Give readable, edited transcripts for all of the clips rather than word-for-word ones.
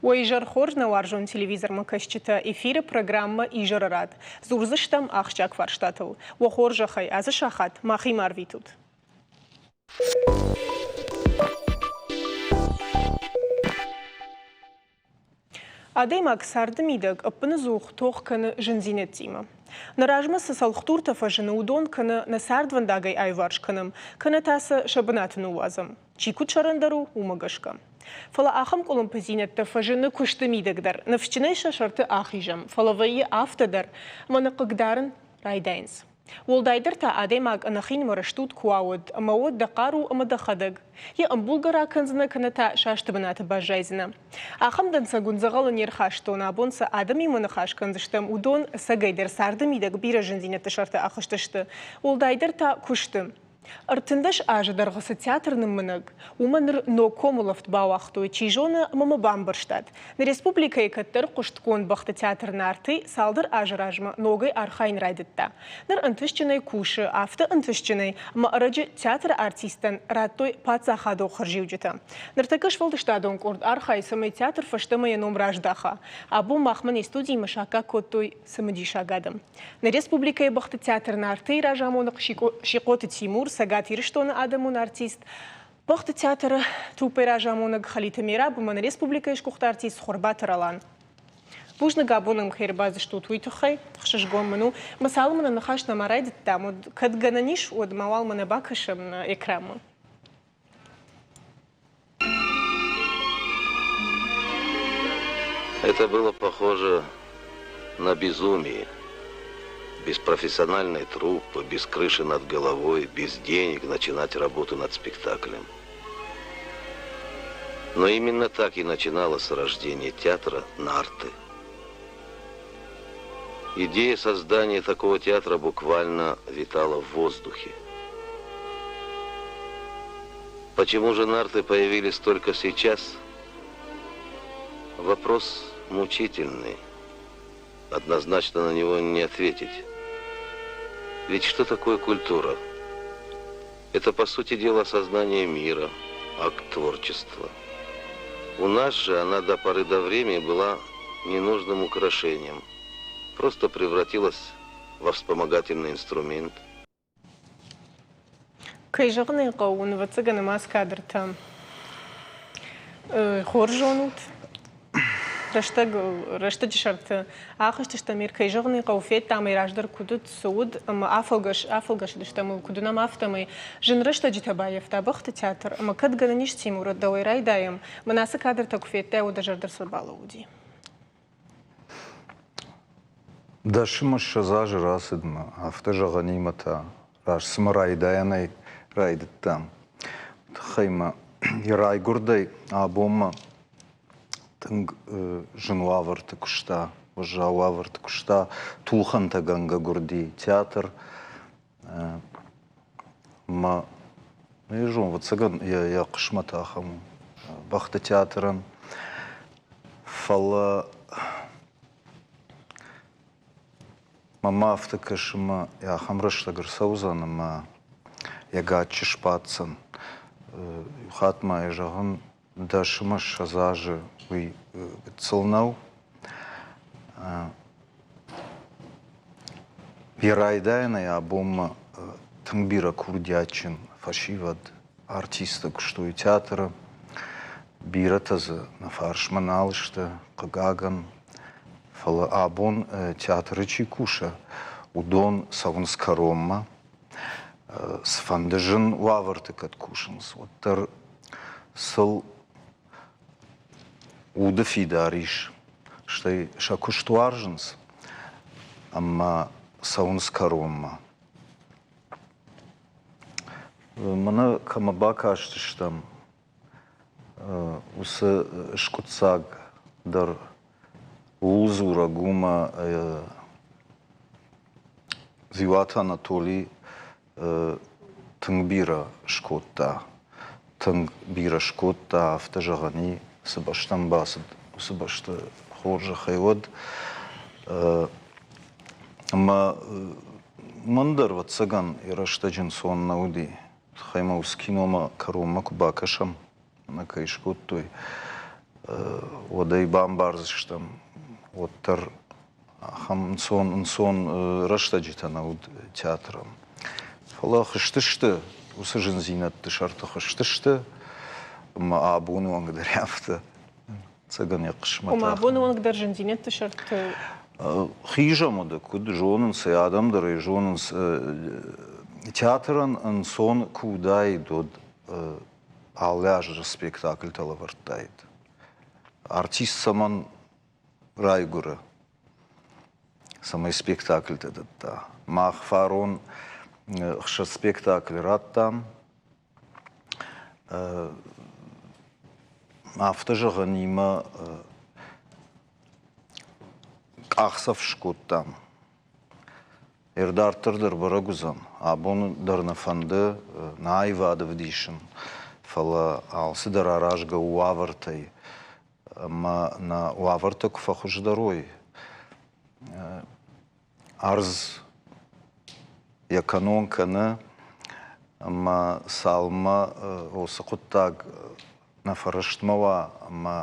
Уӕ изӕр хорз, нӕ уарзон телевизормӕ кӕсджытӕ, эфиры программӕ «Изӕры рад». Дзурдзыстӕм ахсджиаг фарстатыл. Уӕ хорзӕхӕй, ацы сахат махимӕ арвитут. Адӕймаг царды мидӕг ӕппынӕдзух тох кӕны зындзинӕдтимӕ. Нӕ размӕ цы цӕлхдуртӕ фӕзыны, уыдон кӕнӕ нӕ цардвӕндагӕй аиуварс кӕнӕм, кӕнӕ та сӕ сӕ бынаты ныууадзӕм. Чи куыд сӕрӕндӕр у, уымӕ гӕсгӕ. Фӕлӕ ахӕм къуылымпыдзинӕдтӕ фӕзыны куысты мидӕг дӕр. Ныфсджынӕй сӕ сӕрты ахизӕм, фӕлӕ вӕййы афтӕ дӕр, ӕмӕ нӕ хъыгдарын райдайынц. Уӕлдайдӕр та адӕймаг ӕнӕхинмӕ рӕстуд куы уа, уӕд, ӕмӕ уӕд дӕ хъару ӕмӕ дӕхӕдӕг йӕ ӕмбулгӕ ракӕндзынӕ кӕнӕ та састы бынаты баззайдзынӕ. Ахӕм дӕнцӕг уын дзӕгъӕлы не рхастон, абон цы адӕмимӕ ныхас кӕндзыстӕм, уыдон ӕцӕгӕйдӕр царды мидӕг бирӕ зындзинӕдты сӕрты ахызтысты, уӕлдайдӕр та куысты. 13 азы дӕргъы цы театр ныммынӕг, уымӕ ныр ног комулӕфт бауагътой, чи зоны, ӕмӕ мӕ бамбӕрстат. Нӕ республикӕйы кӕддӕр хъуыстгонд бӕхты театр Нарты цалдӕр азы размӕ ногӕй архайын райдыдта. Ныр ӕнтыстджынӕй кусы, афтӕ ӕнтыстджынӕй, ӕмӕ ӕрӕджы театры артисттӕн радтой паддзахадон хӕрзиуджытӕ. Ныртӕккӕ сфӕлдыстадон къорд архайы, цӕмӕй театр фӕстӕмӕ йӕ ном раздаха. Абон махмӕ не студимӕ саккаг кодтой цымыдисаг адӕм. Нӕ республикӕйы бӕхты театр Нарты-йы разамонӕг Сихъоты Тимур, Цӕгат Ирыстоны адӕмон артист, бӕхты театры труппӕйы разамонӕг Халиты Мераб ӕмӕ нӕ республикӕйы сгуыхт артист Цхуырбаты Ролан. Бузныг абон ӕм кӕй ӕрбацыдыстут, уый тыххӕй. Ӕхсызгон мын у. Мӕ цалынмӕ нӕ ныхас нӕма райдыдтам, уӕд кӕд гӕнӕн ис, уӕд мауал мӕнӕ бакӕсӕм экранмӕ. Это было похоже на безумие. Без профессиональной труппы, без крыши над головой, без денег начинать работу над спектаклем. Но именно так и начиналось рождение театра «Нарты». Идея создания такого театра буквально витала в воздухе. Почему же нарты появились только сейчас? Вопрос мучительный. Однозначно на него не ответить. Ведь что такое культура? Это, по сути дела, сознание мира, акт творчества. У нас же она до поры до времени была ненужным украшением, просто превратилась во вспомогательный инструмент. Кӕй зӕгъын ӕй хъӕуы, ӕвӕццӕгӕн ӕмӕ ацы кадртӕ хорз зонут. Рӕстӕг, рӕстӕджы сӕрты ахызтыстӕм, кӕй зӕгъын ӕй хъӕуы, федтам ӕй раздӕр куыд уыд, цы уыд, ӕмӕ афӕлгӕсыдыстӕм ыл, куыд уынӕм, афтӕмӕй. Зын рӕстӕджытӕ баййӕфта бӕхты театр, ӕмӕ кӕд гӕнӕн ис, Тимур, дӕуӕй райдайӕм, мӕн ацы кадртӕ куы федтай, уӕд дӕ зӕрдӕ цы балӕууыди? Дӕсмӕ ссӕдз азы рацыд мӕ, афтӕ зӕгъӕнимӕ та раст цыма райдайӕнӕй райдыдтам. Тыххӕй мӕ йӕ райгуырдӕй абонмӕ тынг зын уавӕрты куыста, уӕззау уавӕрты куыста, тухӕнтӕгӕнгӕ гуырди театр. Мӕ не зон, ӕвӕццӕгӕн, йӕ хъысмӕт ахӕм у бӕхты театрӕн. Фӕлӕ мӕнмӕ афтӕ кӕсы, ӕмӕ ахӕм рӕстӕг ӕрцӕудзӕн ӕмӕ йӕ гаччы сбаддзӕн. Иу хатт ма йӕ зӕгъын, 10 ӕмӕ 20 азы уый гыццыл нӕу. Йӕ райдайӕнӕй абонмӕ тынг бирӕ курдиатджын фӕсивӕд, артисттӕ куыстой театры. Бирӕтӕ дзы нӕ фарсмӕ нал сты, хъыгагӕн. Фӕлӕ абон театры чи кусы, уыдон цӕуынц кӕронмӕ. Цыфӕнды зын уавӕрты кӕд кусынц, уӕддӕр сыл уды фидар ис, стӕй сӕ куыст уарзынц ӕмӕ цӕуынц кӕронмӕ. Мӕнӕ кӕмӕ бакастыстӕм, уыцы скъуыддзаг дӕр ууыл дзурӕг у мӕ Дзиуаты Анатоли тынг бирӕ скодта. Тынг бирӕ скодта, афтӕ зӕгъӕн и, цы бӕстӕм бацыд, уыцы бӕсты хорзӕхӕй уӕд. Ӕмӕ мӕн дӕр, ӕвӕццӕгӕн, йӕ рӕстӕджы ӕнцон нӕ уыди. Тыххӕй ма уыцы киномӕ кӕронмӕ куы бакӕсӕм, ӕмӕ кӕй скодтой, уӕд ӕй бамбардзыстӕм, уӕддӕр ахӕм ӕнцон ӕнцон рӕстӕджытӕ нӕ уыд театрӕн. Фӕлӕ хызтысты, уыцы зындзинӕдты сӕрты хызтысты, ӕмӕ абоны онг дӕр афтӕ. Ӕцӕгӕн йӕ хъысмӕт. Ома абоны онг дӕр зындзинӕдты сӕрты Хизӕм уыд, куыд зонынц, адӕм дӕр ӕй зонынц, театрӕн ӕнцон куы уыдаид, уӕд алы азы спектакльтӕ лӕвӕрдтаид. Артист цӕмӕн райгуыры, цӕмӕй спектакльтӕ дӕтта. Мах фарон 6 спектакль радтам. Афтӕ зӕгъӕнимӕ къахдзӕф скодтам. Ӕрдарддӕр дӕр бӕрӕг уыдзӕн. Абон дӕр нӕ фӕнды нӕ аивад ӕвдисын, фӕлӕ алцыдӕр аразгӕ у уавӕртӕй. Ӕмӕ нӕ уавӕртӕ куы фӕхуыздӕр уой, ӕрдз йӕ кӕнон кӕны, ӕмӕ цалынмӕ уыцы хъуыддаг нӕ фӕрӕстмӕ уа ӕмӕ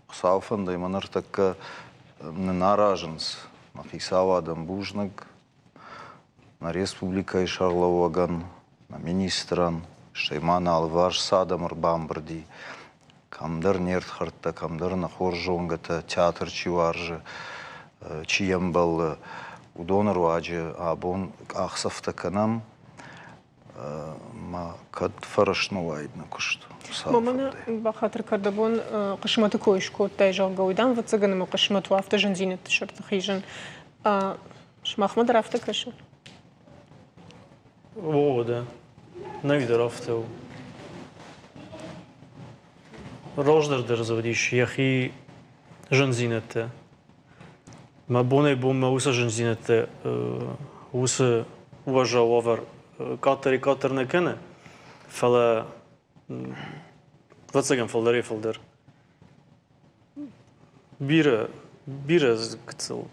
Хуыцауы фӕндӕй мӕ ныртӕккӕ нын аразынц мӕ хицауадӕн бузныг, нӕ республикӕйы сӕргълӕууӕгӕн, нӕ министрӕн, стӕй ма нӕ алыварс цы адӕм ӕрбамбырд и, кӕмдӕр не рдхӕрдтӕ, кӕмдӕр нӕ хорз зонгӕтӕ, театр чи уарзы, чи йӕм бӕллы, уыдоны руаджы абон къахдзӕфтӕ кӕнӕм. Ма кӕд фӕрӕстмӕ уаид нӕ куыст. Мамӕ бахатыр кӕн, дӕ бон хъысмӕты кой скодтай, зӕгъгӕ, уый дам, ӕвӕццӕгӕн, ӕмӕ хъысмӕт у афтӕ зындзинӕдты сӕрты хизын. Сымахмӕ дӕр афтӕ кӕсы? О, да. Нӕ дӕр афтӕ у. Раздӕр дӕр дзы уыдис йӕхи зындзинӕдтӕ. Мӕ бонӕй-бонмӕ уыцы зындзинӕдтӕ, уыцы уӕззау уавӕр къаддӕрӕй-къаддӕр нӕ кӕны, фӕлӕ, ӕвӕццӕгӕн, фылдӕрӕй-фылдӕр. Бирӕ, бирӕ гыццыл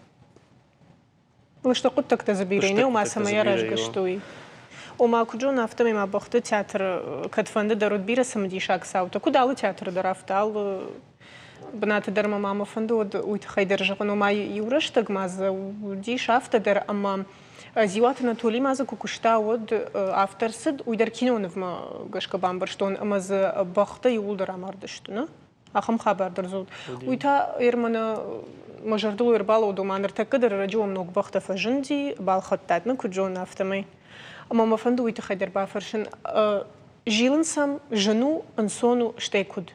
Лыстӕг хъуыддӕгтӕ дзы бирӕ нӕ, ома цӕмӕй аразгӕ сты, уый. Ома, куыд зонын, афтӕмӕй ма бӕхты театры кӕдфӕнды дӕр уыд бирӕ цымыдисаг цаутӕ. Куыд алы театры дӕр, афтӕ алы бынаты дӕр мӕ мамӕ фӕнды, уӕд уый тыххӕй дӕр зӕгъын. Ома, иу рӕстӕг ма дзы уыдис афтӕ дӕр, ӕмӕ Дзиуаты Анатоли ма дзы куы куыста, уӕд афтӕ ӕрцыд, уый дӕр кинонывмӕ гӕсгӕ бамбӕрстон, ӕмӕ дзы бӕхтӕ иууылдӕр амардысты, нӕ? Ахӕм хабар дӕр дзы уыд. Уый та Ерманы мӕ зӕрдыл ӕрбалӕуд, ома ныртӕккӕ дӕр ӕрӕджы уӕм ног бӕхтӕ фӕзынди, балхӕдтат нӕ, куыд зонын, афтӕмӕй. Ӕмӕ мӕ фӕнды уый тыххӕй дӕр бафӕрсын. Зилын сӕм зын у, ӕнцон у, стӕй куыд?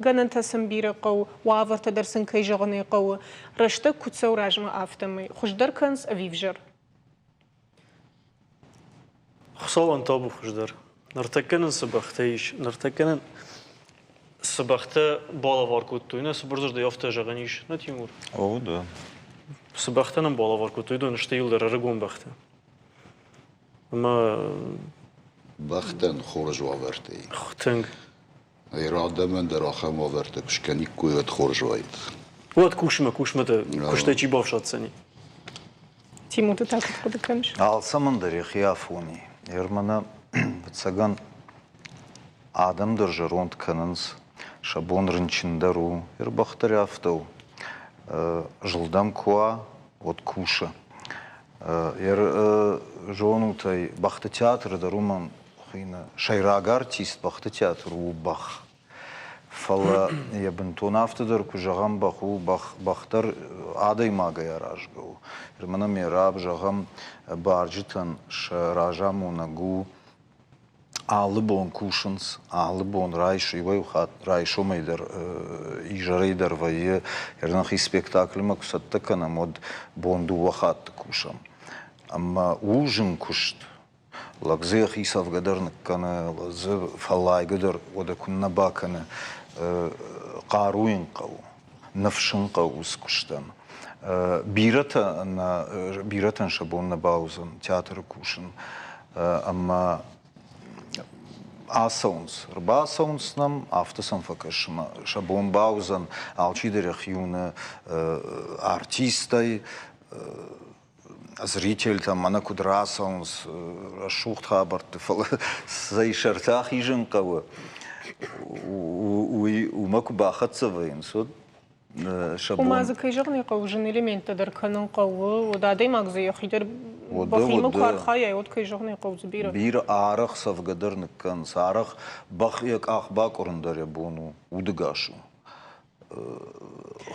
Гӕнӕнтӕ сын бирӕ хъӕуы, уавӕртӕ дӕр сын кӕй зӕгъын ӕй хъӕуы. Рӕстӕг куыд цӕуы размӕ, афтӕмӕй. Хуыздӕр кӕнынц ӕви взӕр? Хуыцауӕн табу хуыздӕр. Ныртӕккӕ нын цы бӕхтӕ ис, ныртӕккӕ нын цы бӕхтӕ балӕвар кодтой, нӕ цыбырдзырдӕй афтӕ зӕгъӕн ис, нӕ Тимур? О, да. Цы бӕхтӕ нын балӕвар кодтой, уыдон сты иуылдӕр ӕрыгон бӕхтӕ. Ӕмӕ Бӕхтӕн хорз уавӕртӕ и. Тынг. Адӕмӕн дӕр ахӕм уавӕртӕ куы скӕниккой, уӕд хорз уаид. Уӕд кусмӕ, кусмӕ дӕ куыстӕй чи бафсаддзӕни? Тимур, ты та куыд хъуыды кӕныс? Алцӕмӕн дӕр йӕхи афони. Ермана, ӕвӕццӕгӕн, адӕм дӕр зӕронд кӕнынц, сӕ бон рынчын дӕр у, ӕрбӕх дӕр афтӕ у. Зылдӕм куы уа, уӕд кусы. Зонут ӕй, бӕхты театры дӕр уымӕн хуыйны сӕйраг артист бӕхты театр у бӕх. Фӕлӕ йӕ бынтон афтӕ дӕр куы зӕгъӕм, бӕх у, бӕх, бӕх дӕр адӕймагӕй аразгӕ у. Мӕнӕ Мераб, зӕгъӕм, барджытӕн сӕ разамонӕг у алы бон кусынц, алы бон райс, иуӕй хатт райсомӕй дӕр, изӕрӕй дӕр вӕййы. Нӕхи спектакльмӕ куы цӕттӕ кӕнӕм, уӕд бон дыууӕ хатты кусӕм. Ӕмӕ у зын куыст. Лӕг дзы йӕхи цӕвгӕ дӕр ныккӕны, лӕг дзы фӕллайгӕ дӕр уӕдӕ куыннӕ бакӕны. Хъару йын хъӕуы, ныфс ын хъӕуы уыцы куыстӕн. Бирӕтӕ нӕ, бирӕтӕн сӕ бон нӕ бауыдзӕн театры кусын ӕмӕ ацӕуынц, ӕрбацӕуынц нӕм, афтӕ сӕм фӕкӕсы мӕ сӕ бон бауыдзӕн, алчидӕр йӕхи уыны артистӕй, зрительтӕ мӕнӕ куыд рацӕуынц рӕсугъд хабӕртты, фӕлӕ цӕй сӕрты ахизын хъӕуы, уый уымӕ куы бахӕццӕ вӕййынц, уӕд. Сӕ бон. Ома дзы, кӕй зӕгъын ӕй хъӕуы, зын элементтӕ дӕр кӕнын хъӕуы, уӕд адӕймаг дзы йӕхи дӕр бӕхимӕ куы архайай, уӕд, кӕй зӕгъын ӕй хъӕуы, дзы бирӕ. Бирӕ арӕх цӕвгӕ дӕр ныккӕнынц, арӕх бӕх йӕ къах бакъуырын дӕр йӕ бон у, удыгас у.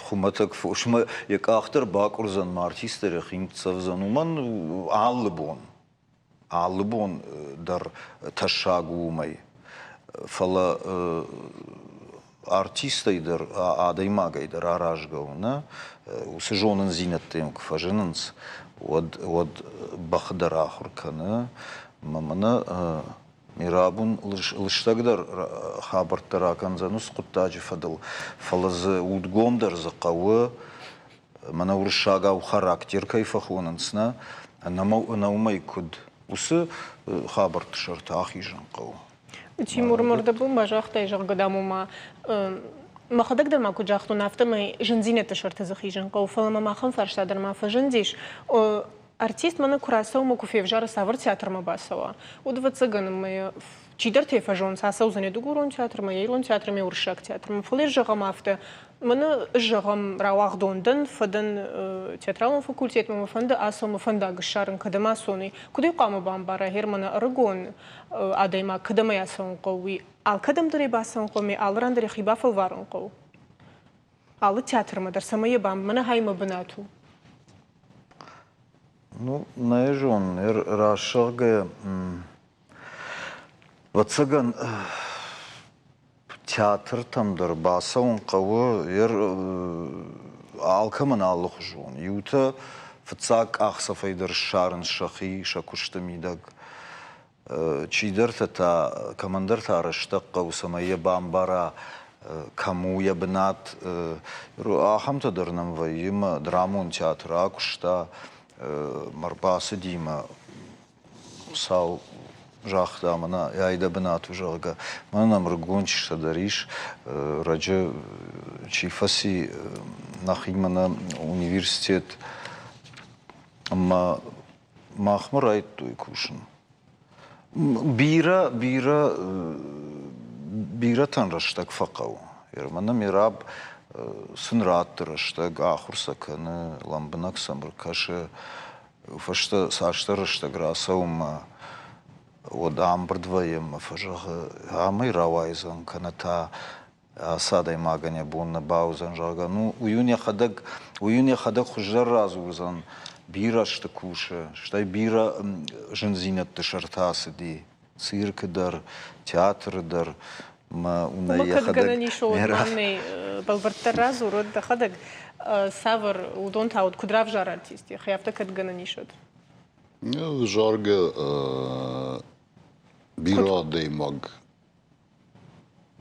Хуымӕтӕг фосмӕ йӕ къах дӕр бакъуырдзӕн, ма артист дӕр йӕхи ныццӕвдзӕн, уымӕн алы бон. Алы бон дӕр тӕссаг у уымӕй. Фӕлӕ артистӕй дӕр, адӕймагӕй дӕр аразгӕ у, нӕ? Уыцы зонындзинӕдтӕ йӕм куы фӕзынынц, уӕд, уӕд бӕхы дӕр ахуыр кӕны. Ӕмӕ мӕнӕ Мирабон лыстӕгдӕр хабӕрттӕ ракӕндзӕн уыцы хъуыддаджы фӕдыл, фӕлӕ дзы удгом дӕр дзы хъӕуы, мӕнӕ уырыссагау характер кӕй фӕхонынц, нӕ, ӕнӕ уымӕй куыд, уыцы хабӕртты сӕрты ахизын хъӕуы. Тимур, мӕрдӕбон ма загътай, зӕгъгӕ, дам, ома мӕхӕдӕг дӕр ма куыд загътон, афтӕмӕй зындзинӕдты сӕрты дзы хизын хъӕуы, фӕлӕ мӕм ахӕм фарста дӕр ма фӕзындис. Артист мӕнӕ куы рацӕуы ӕмӕ куы февзары, цавӕр театрмӕ бацӕуа, уӕд, ӕвӕццӕгӕн, ӕмӕ чидӕртӕ фӕзонынц, ацӕудзӕн йӕ дыгурон театрмӕ, йӕ ирон театрмӕ, йӕ уырыссаг театрмӕ. Фӕлӕ зӕгъӕм афтӕ, мӕнӕ зӕгъӕм, рауагъдон дӕн, фӕдӕн театралон факультетмӕ, мӕ фӕнды ацӕуын, мӕ фӕндаг ссарын, кӕдӕм ацӕуон, куыд ӕй хъуамӕ бамбара, гъер мӕнӕ ӕрыгон адӕймаг, кӕдӕм ӕй ацӕуын хъӕуы, уый алкӕдӕм дӕр ӕй бацӕуын хъӕуы, алы ран дӕр йӕхи бафӕлварын хъӕуы. Алы театрмӕ дӕр, цӕмӕй йӕ бам, мӕнӕ хай мӕ бынат у. Ну, нӕ зонын, рӕсугъгӕ, ӕвӕццӕгӕн, театртӕм дӕр бацӕуын хъӕуы алкӕмӕн алыхуызон. Иутӕ фыццаг къахдзӕфӕй дӕр ссарынц сӕхи сӕ куысты мидӕг. Чидӕртӕ та, кӕмӕндӕр та рӕстӕг хъӕуы, цӕмӕй йӕ бамбара, кӕм у йӕ бынат. Ахӕмтӕ дӕр нӕм вӕййы, мӕ драмон театр акуыста, мӕ рбацыди мӕ Хуыцау загъта, мӕнӕ ай дӕ бынат у, зӕгъгӕ. Мӕнӕ нӕм рыгон чызджытӕ дӕр ис, раджы чи фӕци нӕхимӕ нӕ университет ӕмӕ махмӕ райдыдтой кусын. Бирӕ, бирӕ, бирӕтӕн рӕстӕг фӕхъӕуы. Мӕнӕ Мераб сын ратты рӕстӕг, ахуыр сӕ кӕны, лӕмбынӕг сӕм ӕркӕсы. Фӕстӕ цасдӕр рӕстӕг рацӕуынмӕ, уӕд амбырд вӕййӕм ӕмӕ фӕзӕгъы, амӕй рауайдзӕн, кӕнӕ та ацы адӕймагӕн йӕ бон нӕ бауыдзӕн, зӕгъгӕ. Ну, уый уын йӕхӕдӕг, уый уын йӕхӕдӕг хуыздӕр радзурдзӕн, бирӕ азты кусы, стӕй бирӕ зындзинӕдты сӕрты ацыди циркы дӕр, театры дӕр. Мӕ уымӕ Уымӕ кӕд йӕхӕдӕг гӕнӕн ис, уӕд ма нӕ бӕлвырддӕр радзур, уӕд дӕхӕдӕг цавӕр уыдон та уыд, куыд равзары артист йӕхи, афтӕ кӕд гӕнӕн ис, уӕд? Заргӕ бирӕ адӕймаг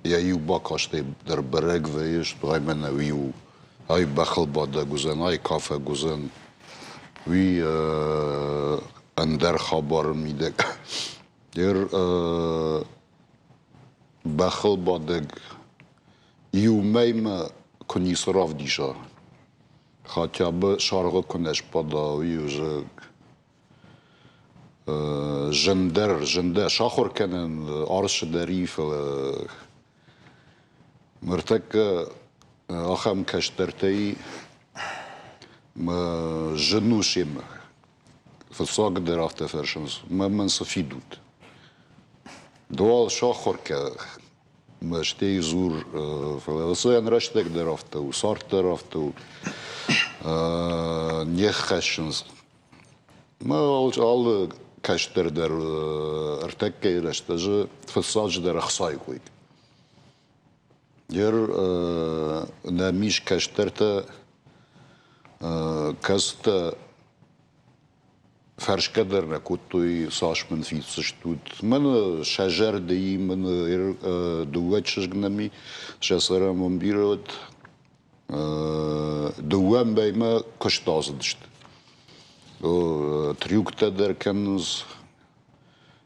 йӕ иу бакастӕй дӕр бӕрӕг вӕййы, ай мӕнӕ уый у, ай бӕхылбадӕг уыдзӕн, ай кафӕг уыдзӕн, уый ӕндӕр хабары мидӕг. Ер бӕхылбадӕг иу мӕймӕ куы ницы равдиса, хотя бы саргъы куы нӕ сбада, уый уже Зындӕр, зындӕр сахуыр кӕнын арсы дӕр и, фӕлӕ ныртӕккӕ ахӕм кӕстӕртӕй мӕ зын у семӕ. Фыццагдӕр афтӕ фӕрсынц, мӕ мын цы фидут? Ды уал сахуыр кӕ, Мӕстӕй дзур, фӕлӕ уыцы рӕстӕг дӕр афтӕ у, цард дӕр афтӕ у. Не ххӕссынц. Мӕ алы кӕстӕр дӕр ӕртӕккӕйы рӕстӕджы фыццаджыдӕр ӕхцайы кой. Ер нӕм ис кӕстӕртӕ, кӕцытӕ Фӕрсгӕ дӕр нӕ кодтой, цас мын фиддзыстут. Мӕн сӕ зӕрдӕйы мын дыууӕ чызг нӕм и, сӕ цӕрӕнбон бирӕ уыд. Дыууӕ ӕмбаймӕ куыст ацыдысты. Трюктӕ дӕр кӕнынц.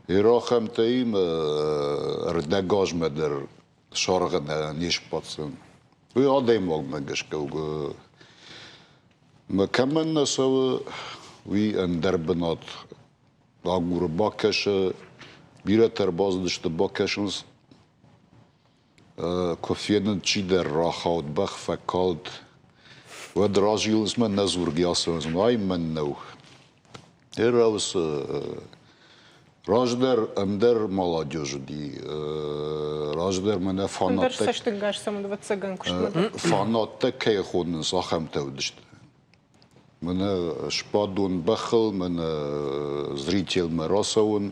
Ирахӕмтӕй ӕрдӕгазмӕ дӕр саргъы не сбаддзӕн. Уый адӕймагмӕ гӕсгӕ у. Кӕмӕн нӕ цӕуы, уый ӕндӕр бынат агуры, бакӕсы. Бирӕтӕ ӕрбацыдысты, бакӕсынц, куы фенын чидӕр рахауд, бӕх фӕкалд. Уӕд разилынц мӕ нӕ дзургӕ ацӕуынц, ай мӕн нӕу. Ӕрӕусы раздӕр ӕндӕр молодежь уыди, раздӕр мӕнӕ фанаттӕ. Ӕндӕр цӕстӕнгас сӕм ӕвӕццӕгӕн куыстмӕ. Фанаттӕ кӕй хонынц, ахӕмтӕ уыдысты. Мӕнӕ сбадон бӕхыл, мӕнӕ зрителмӕ рацӕуын.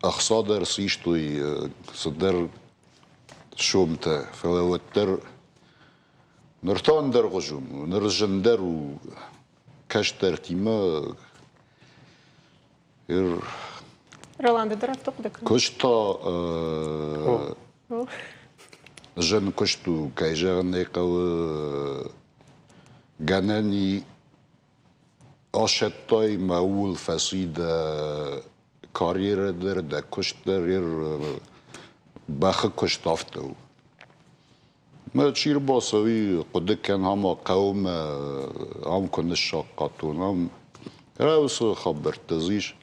Ӕхца дӕр систой цыдӕр сомтӕ, фӕлӕ уӕддӕр ныр та ӕндӕргъуызон у, ныр зындӕр у кӕстӕртимӕ. Роланды дӕр афтӕ хъуыды кӕны? Куыст та зын куыст у, кӕй зӕгъын ӕй хъӕуы, гӕнӕн и асӕттай мӕ ууыл фӕци дӕ карьерӕ дӕр, дӕ куыст дӕр, бӕхы куыст афтӕ у. Мӕ чи рбацӕуй, хъуыды кӕн, ама хъӕумӕ ам куы ныссахъхъатон, ам уыцы хабӕрттӕ дзы ис.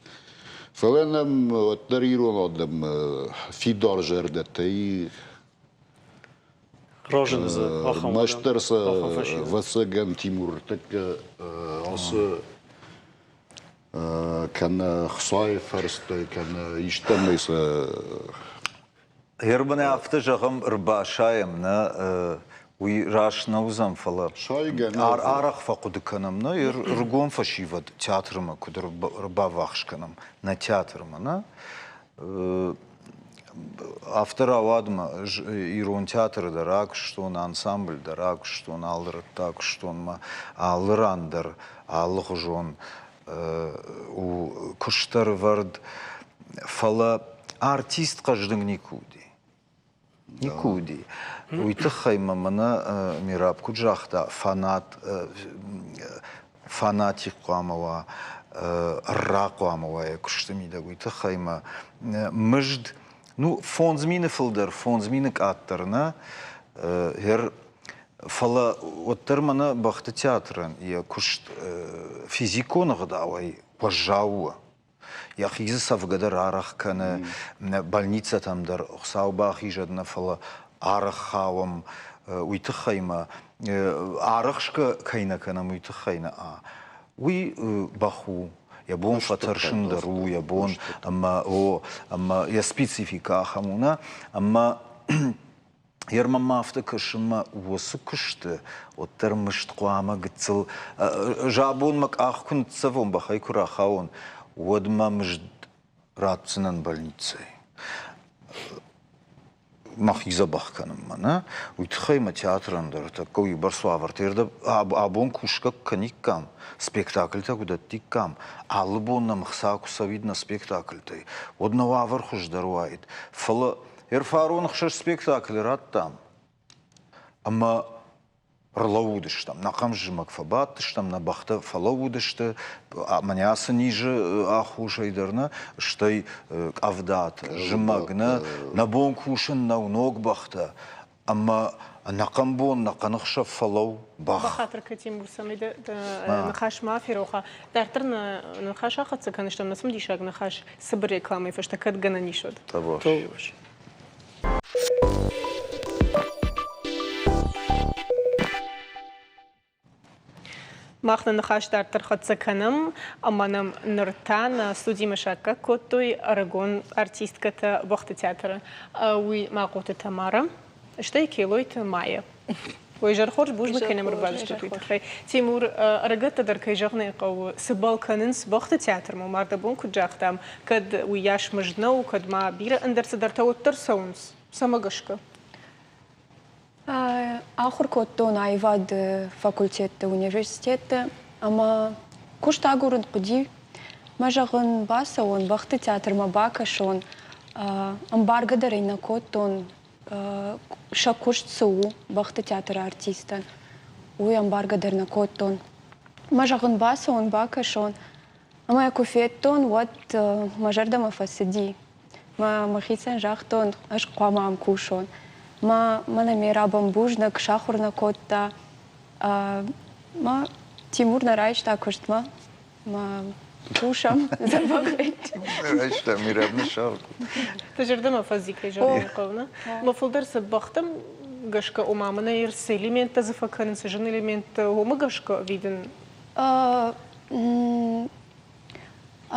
Фӕлӕ нӕм уӕддӕр ирон адӕм фидар зӕрдӕтӕй Разыны дзы ахӕм Мастер сӕ ӕвӕццӕгӕн Тимур тӕккӕ ацы кӕнӕ хцайы фӕрстӕй, кӕнӕ истӕмӕй сӕ Германы афтӕ зӕгъӕм, ӕрбасайӕм нӕ, уый раст нӕ уыдзӕн, фӕлӕ арӕх фӕхъуыды кӕнӕм, нӕ ӕрыгон фӕсивӕд театрмӕ куыд ӕрбаввахс кӕнӕм, нӕ театрмӕ, нӕ? Афтӕ рауад мӕ ирон театры дӕр акуыстон, ансамбль дӕр акуыстон, алы рӕтты акуыстон мӕ алы ран дӕр алыгъуызон у куыст ӕрывӕрд, фӕлӕ артист хъӕздыг никуы уыди. Никуы уыди. Уый тыххӕй мӕ мӕнӕ Мираб куыд загъта, фанат, фанатик хъуамӕ уа, ӕрра хъуамӕ уа йӕ куысты мидӕг. Уый тыххӕй мӕ мызд, ну, 5000 фылдӕр, 5000 къаддӕр нӕ, фӕлӕ уӕддӕр мӕнӕ бӕхты театрӕн йӕ куыст физикон ӕгъдауӕй уӕззау у. Йӕхи дзы цӕвгӕ дӕр арӕх кӕны, больницӕтӕм дӕр Хуыцау бахизӕд нӕ, фӕлӕ арӕх хауӕм уый тыххӕй мӕ арӕхсгӕ кӕй нӕ кӕнӕм, уый тыххӕй нӕ. Уый бӕх у, йӕ бон фӕтӕрсын дӕр у, йӕ бон ӕмӕ о, ӕмӕ йӕ спецификӕ ахӕм у, нӕ? Ӕмӕ Герман ма афтӕ кӕсы мӕ уыцы куысты, уӕддӕр мыст хъуамӕ гыццыл забон мӕ къах куы ныццӕвон, бӕхӕй куы рахауон, уӕд мӕ мызд ратдзынӕн больницӕйы. Мӕхи дзӕбӕх кӕнынмӕ, нӕ? Уый тыххӕй мӕ театрӕн дӕр тӕккӕ уыйбӕрц уавӕртӕ абон кусгӕ куы кӕниккам, спектакльтӕ куы дӕттиккам, алы бон нӕм ӕхца куы цӕуид нӕ спектакльтӕй, уӕд нӕ уавӕр хуыздӕр уаид. Фӕлӕ Ӕрфарон хсӕз спектаклы радтам ӕмӕ ӕрлӕууыдыстӕм. Нӕ хъӕмзымӕг фӕбадтыстӕм, нӕ бӕхтӕ фӕлӕууыдысты, мӕнӕ ацы низы аххосӕй дӕр нӕ, стӕй къӕвдатӕ, зымӕг нӕ, нӕ бон кусын нӕу ног бӕхтӕ ӕмӕ ӕнӕхъӕн бон, ӕнӕхъӕн ӕхсӕв фӕлӕуу бӕх. Бахатыр кӕ, Тимур, цӕмӕй дӕ ныхас ма фероха. Дарддӕр нӕ ныхас ахӕццӕ кӕныстӕм нӕ цымыдисаг ныхас цыбыр рекламӕйы фӕстӕ кӕд гӕнӕн ис, уӕд. Мах нӕ ныхас дарддӕр хӕццӕ кӕнӕм, ӕмӕ нӕм ныр та нӕ студимӕ саккаг кодтой ӕрыгон артисткӕтӕ Бӕхты театры. Уый Махъоты Тамара, стӕй Келойты Майя. Ой, зӕрхорз бузныг кӕнӕм ӕрбацыдыстут уый тыххӕй. Тимур, ӕрыгӕттӕ дӕр, кӕй зӕгъын ӕй хъӕуы, цыбӕл кӕнынц бӕхты театрмӕ, мардӕбон куыд загътам, кӕд уыйас мызд нӕу, кӕд ма бирӕ ӕндӕр цыдӕртӕ уӕддӕр цӕуынц. Цӕмӕ гӕсгӕ? Ахуыр кодтон аивады факультетты университетты ӕмӕ куыст агурын хъуыди. Мӕ зӕгъын, бацӕуон, бӕхты театрмӕ бакӕсон. Ӕмбаргӕ дӕр ӕй нӕ кодтон, сӕ куыст цы у бӕхты театры артисттӕн, уый ӕмбаргӕ дӕр нӕ кодтон. Мӕ зӕгъын, бацӕуон, бакӕсон. Ӕмӕ йӕ куы федтон, уӕд мӕ зӕрдӕмӕ фӕцыди. Мӕ мӕхицӕн загътон, ӕз хъуамӕ ам кусон. Мӕ мӕнӕ ме рабӕн бузныг, сахуыр нӕ кодта. Мӕ Тимур нӕ райста куыстмӕ. Мӕ кусӕм дзӕбӕхӕй. Райста Мираб нысал. Дӕ зӕрдӕмӕ фӕззикӕй зӕгъын хъӕуы, нӕ? Мӕ фылдӕр цы бӕхтӕм гӕсгӕ, ома мӕнӕ цы элементтӕ дзы фӕкӕнынц, цы зын элементтӕ, уымӕ гӕсгӕ ӕви дын?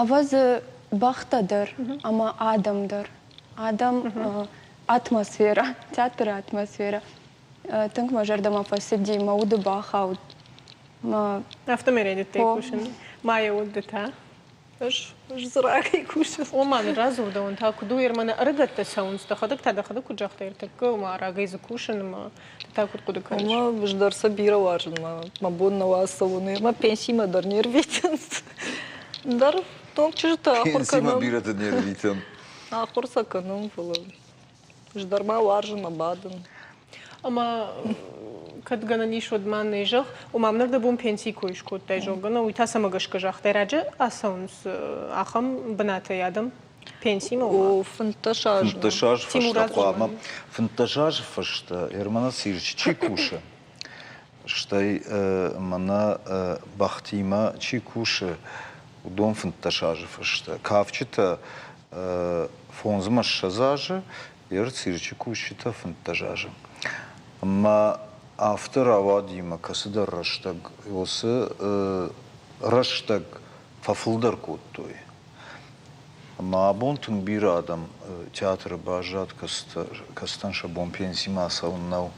Ӕвӕдзы бӕхтӕ дӕр ӕмӕ адӕм дӕр. Адӕм атмосферӕ, театры атмосферӕ. Тынг мӕ зӕрдӕмӕ фӕцыди, мӕ уды бахауд. Афтӕмӕй райдыдтай кусын. Майӕ уыд ды та? Ӕз дзы рагӕй кусын. Ома, ныр радзур дӕуӕн та куыд у, мӕнӕ ӕрыгӕттӕ цӕуынц, дӕхӕдӕг та дӕхӕдӕг куыд загътай ӕртӕккӕ, ома рагӕй дзы кусын ӕмӕ ды та куыд хъуыды кӕныс? Ӕмӕ ӕз дӕр сӕ бирӕ уарзын, мӕ бон нӕу ацӕуын, мӕ пенсимӕ дӕр не рвитынц. Дӕр ног чызджытӕ ахуыр кӕнӕм. Пенсимӕ бирӕты не рвитӕм. Ахуыр сӕ кӕнӕм, фӕлӕ Ӕз дӕр ма уарзын мӕ бадын. Ӕмӕ кӕд гӕнӕн ис, уӕд ма нӕ зӕгъ, ома ныр дӕ бон пенсийы кой скодтай, зӕгъгӕ, уый та цӕмӕ гӕсгӕ загътай? Раджы ацӕуынц ахӕм бынатӕй адӕм пенсимӕ? О, 15 азы. 15 азы фӕстӕ хъуамӕ, 15 азы фӕстӕ Ерманы цирчы чи кусы, стӕй мӕнӕ бӕхтимӕ чи кусы, уыдон 15 азы фӕстӕ. Кафджытӕ фондзмӕ ссӕдз азы, йе цирчы кусджытӕ 15 азы. Ӕмӕ афтӕ рауади мӕ кӕцыдӕр рӕстӕг уыцы рӕстӕг фӕфылдӕр кодтой. Ӕмӕ абон тынг бирӕ адӕм театры баззад, кӕцытӕн сӕ бон пенсимӕ ацӕуын нӕу.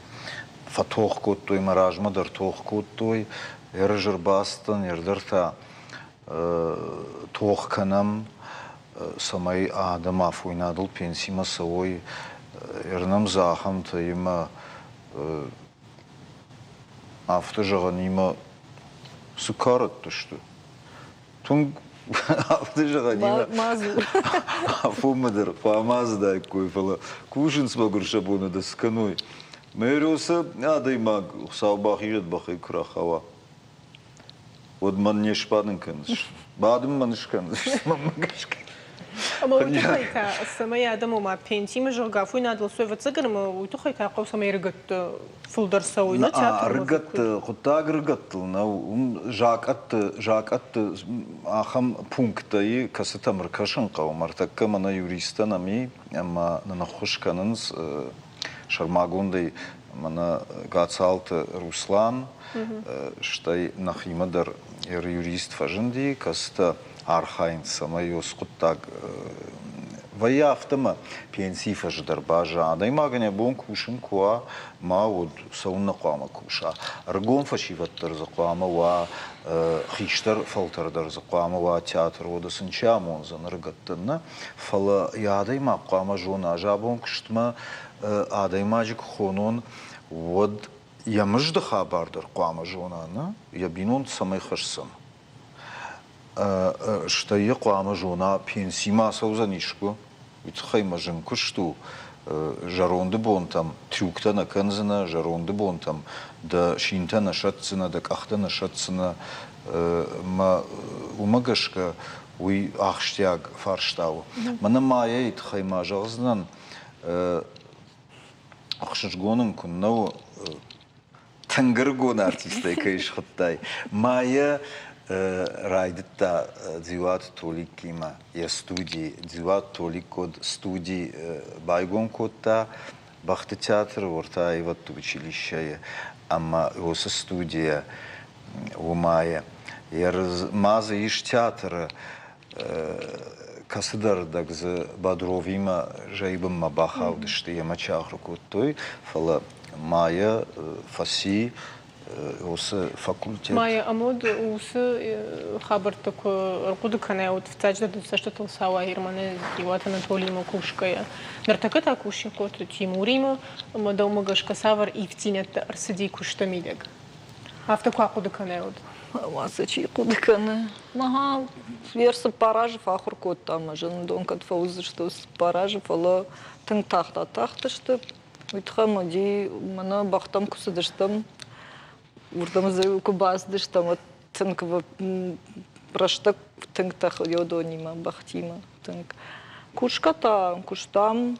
Фӕтох кодтой, мӕ размӕ дӕр тох кодтой, ӕрыз ӕрбацыдтӕн, ӕрдӕр та тох кӕнӕм, цӕмӕй адӕм афойнадыл пенсимӕ цӕуой. Ӕрнӕм дзы ахӕмтӕ имӕ афтӕ зӕгъӕнимӕ цы карӕтты сты. Тынг афтӕ зӕгъӕнимӕ афонмӕ дӕр хъуамӕ ацыдаиккой, фӕлӕ кусынц мӕгуыр сӕ боны дӕ цы кӕной. Мӕ адӕймаг Хуыцау бахизӕд бӕхӕй куы рахауа. Уӕд мӕн не сбадын кӕндзыс. Бадын мӕн скӕндзыс, мӕнмӕ гӕсгӕ. Ӕмӕ уый тыххӕй та, цӕмӕй адӕм ома пенсимӕ, зӕгъгӕ, афойнадыл цой, ӕвӕццӕгӕн, ӕмӕ уый тыххӕй та хъӕуы, цӕмӕй ӕрыгӕтты фылдӕр цӕуой нӕ театрмӕ. Ӕрыгӕтты хъуыддаг ӕрыгӕттыл нӕу. Уым закъӕтты, закъӕтты ахӕм пункттӕ и, кӕцытӕм ӕркӕсын хъӕуы. Ӕртӕккӕ мӕнӕ юристтӕ нӕм и, ӕмӕ нын ӕххуыс кӕнынц сӕрмагондӕй мӕнӕ Гацалты Руслан, стӕй нӕхимӕ дӕр юрист фӕзынди, кӕцытӕ архайынц, цӕмӕй уыцы хъуыддаг вӕййы афтӕ ӕмӕ пенсийы фӕзы дӕр базза. Адӕймагӕн йӕ бон кусын куы уа, ма уӕд цӕуыннӕ хъуамӕ куса. Ӕрыгон фӕсивӕд дӕр дзы хъуамӕ уа, хистӕр фӕлтӕр дӕр дзы хъуамӕ уа театр, уӕдӕ сын чи амондзӕн ӕрыгӕттӕн, нӕ? Фӕлӕ йӕ адӕймаг хъуамӕ зона, ӕз абон куыстмӕ адӕймаджы куы хонон, уӕд йӕ мызды хабар дӕр хъуамӕ зона, нӕ? Йӕ бинонты цӕмӕй хӕсдзӕн? Стӕй йӕ хъуамӕ зона, пенсимӕ ацӕудзӕн искуы, уый тыххӕй мӕ зын куыст у. Зӕронды бонтӕм трюктӕ нӕ кӕндзынӕ, зӕронды бонтӕм дӕ синтӕ нӕ сӕтдзынӕ, дӕ къӕхтӕ нӕ сӕтдзынӕ. Мӕ уымӕ гӕсгӕ уый ахсджиаг фарста у. Мӕнӕ Майӕйы тыххӕй ма зӕгъдзынӕн, ӕхсызгон ын куыннӕ у, тынг ӕрыгон артисттӕй кӕй схуыдтай. Майӕ райдыдта Дзиуаты Толиккимӕ йӕ студи. Дзиуаты Толик код студи байгом кодта Бӕхты театры уӕртӕ аивӕдты училищӕйы ӕмӕ уыцы студийӕ уымӕй. Ма дзы ис театры кӕцыдӕр рдӕг дзы Бодровимӕ зӕйы бынмӕ бахаудысты, йемӕ чи ахуыр кодтой, фӕлӕ Майя фӕци уыцы факультет. Майя, ӕмуд уыцы хабӕрттӕ куы ӕрхъуыды кӕнай, уӕд фыццаджыдӕр дын цӕстытыл сауа Ерманы Дзиуаты Анатолиимӕ кусгӕйӕ. Ныртӕккӕ та кусин Хъоты Тимуримӕ, ӕмӕ дӕумӕ гӕсгӕ цавӕр ивддзинӕдтӕ ӕрцыди куысты мидӕг? Афтӕ куы ахъуыды кӕнай, уӕд. Уацы чи хъуыды кӕны? Ага, йе 4 азы фӕахуыр кодта ӕмӕ зындон кӕд фӕуыдзысты 4 азы, фӕлӕ тынг тагъд атахтысты. Уый тыххӕй уыди, мӕнӕ бӕхтӕм куы цыдыстӕм, уырдӕм дзы куы бацыдыстӕм, уӕд тынг рӕстӕг тынг тӕхы йодонимӕ, бӕхтимӕ тынг. Кусгӕ та куыстам,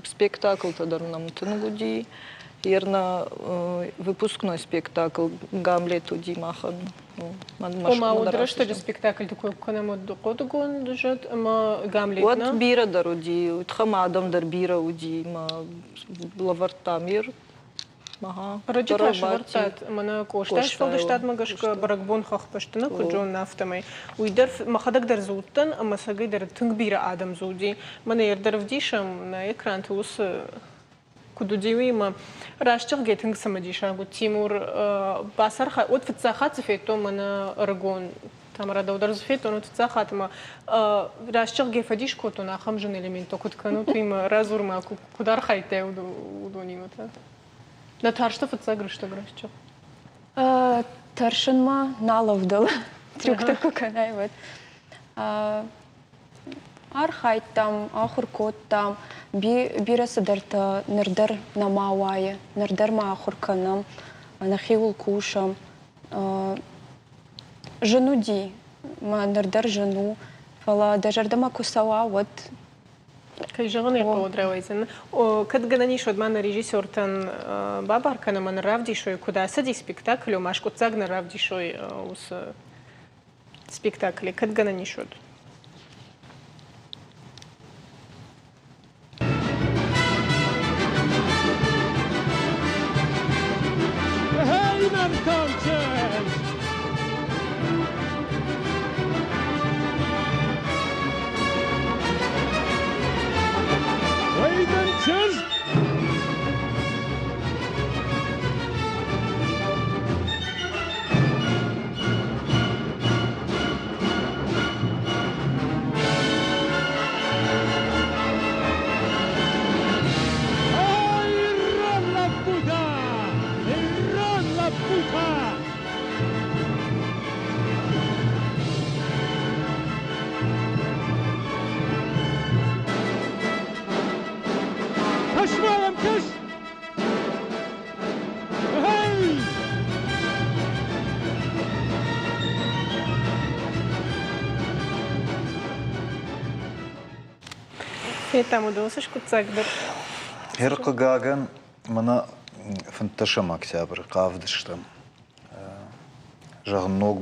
спектаклтӕ дӕр нӕм тынг уыди. Ерна выпускной спектакль Гамлет уыди махӕн. Ома, уӕд рӕстӕджы спектакльты кой куы кӕнӕм, уӕд хъодыгонд зӕд ӕмӕ Гамлет, Уӕд бирӕ дӕр уыди, уый адӕм дӕр бирӕ уыди, мӕ лӕвӕрдтам ир. Ӕрӕджы та сӕвӕрдтат мӕнӕ Къостайы сфӕлдыстадмӕ гӕсгӕ бӕрӕгбон хӕхбӕсты нӕ куыд зонын, афтӕмӕй. Уый дӕр мӕхӕдӕг дӕр дзы уыдтӕн ӕмӕ цӕгӕй дӕр тынг бирӕ адӕм дзы уыди. Мӕнӕ ӕрдӕр ӕвдисӕм нӕ экранты уыцы куыд уыди, уыимӕ. Раст зӕгъгӕ, тынг цымыдисаг уыд Тимур бацархай. Уӕд фыццаг хатт дзы федтон мӕнӕ ӕрыгон Тамара, дӕу дӕр дзы федтон, уӕд фыццаг хатт ӕмӕ раст зӕгъгӕ, фӕдис кодтон, ахӕм зын элементтӕ куыд кӕнут, уыимӕ радзур ма, куыд архайдтай уыдонимӕ та? Нӕ тарсты фыццаг рӕстӕг раст зӕгъ. Тӕрсынмӕ нал ӕвдӕлы, трюктӕ куы кӕнай, уӕд. Архайдтам, ахуыр кодтам, бирӕ цыдӕртӕ ныр дӕр нӕма уайы, ныр дӕр ма ахуыр кӕнӕм, нӕхиуыл кусӕм. Зын уыди, мӕ ныр дӕр зын у, фӕлӕ дӕ зӕрдӕмӕ куы цӕуа, уӕд Кӕй зӕгъын ӕй хъӕуы, рауайдзӕн. Кӕд гӕнӕн ис, уӕд ма нӕ режиссертӕн бабар кӕнӕм ӕмӕ нын равдисой, куыд ацыди спектакль, ома скъуыддзаг нын равдисой уыцы спектакле, кӕд гӕнӕн ис, уӕд. Hey, нӕртон чызг! Ой, дын чызг! Ирон лӕппутӕ! Ирон лӕппутӕ! Кӕс-ма йӕм, кӕс! Эй! Федтам уыдон уыцы скъуыддзаг дӕр. Гъер хъыгагӕн, мӕнӕ фынддӕсӕм октябры хъавдыстӕм. Зӕгъын, ног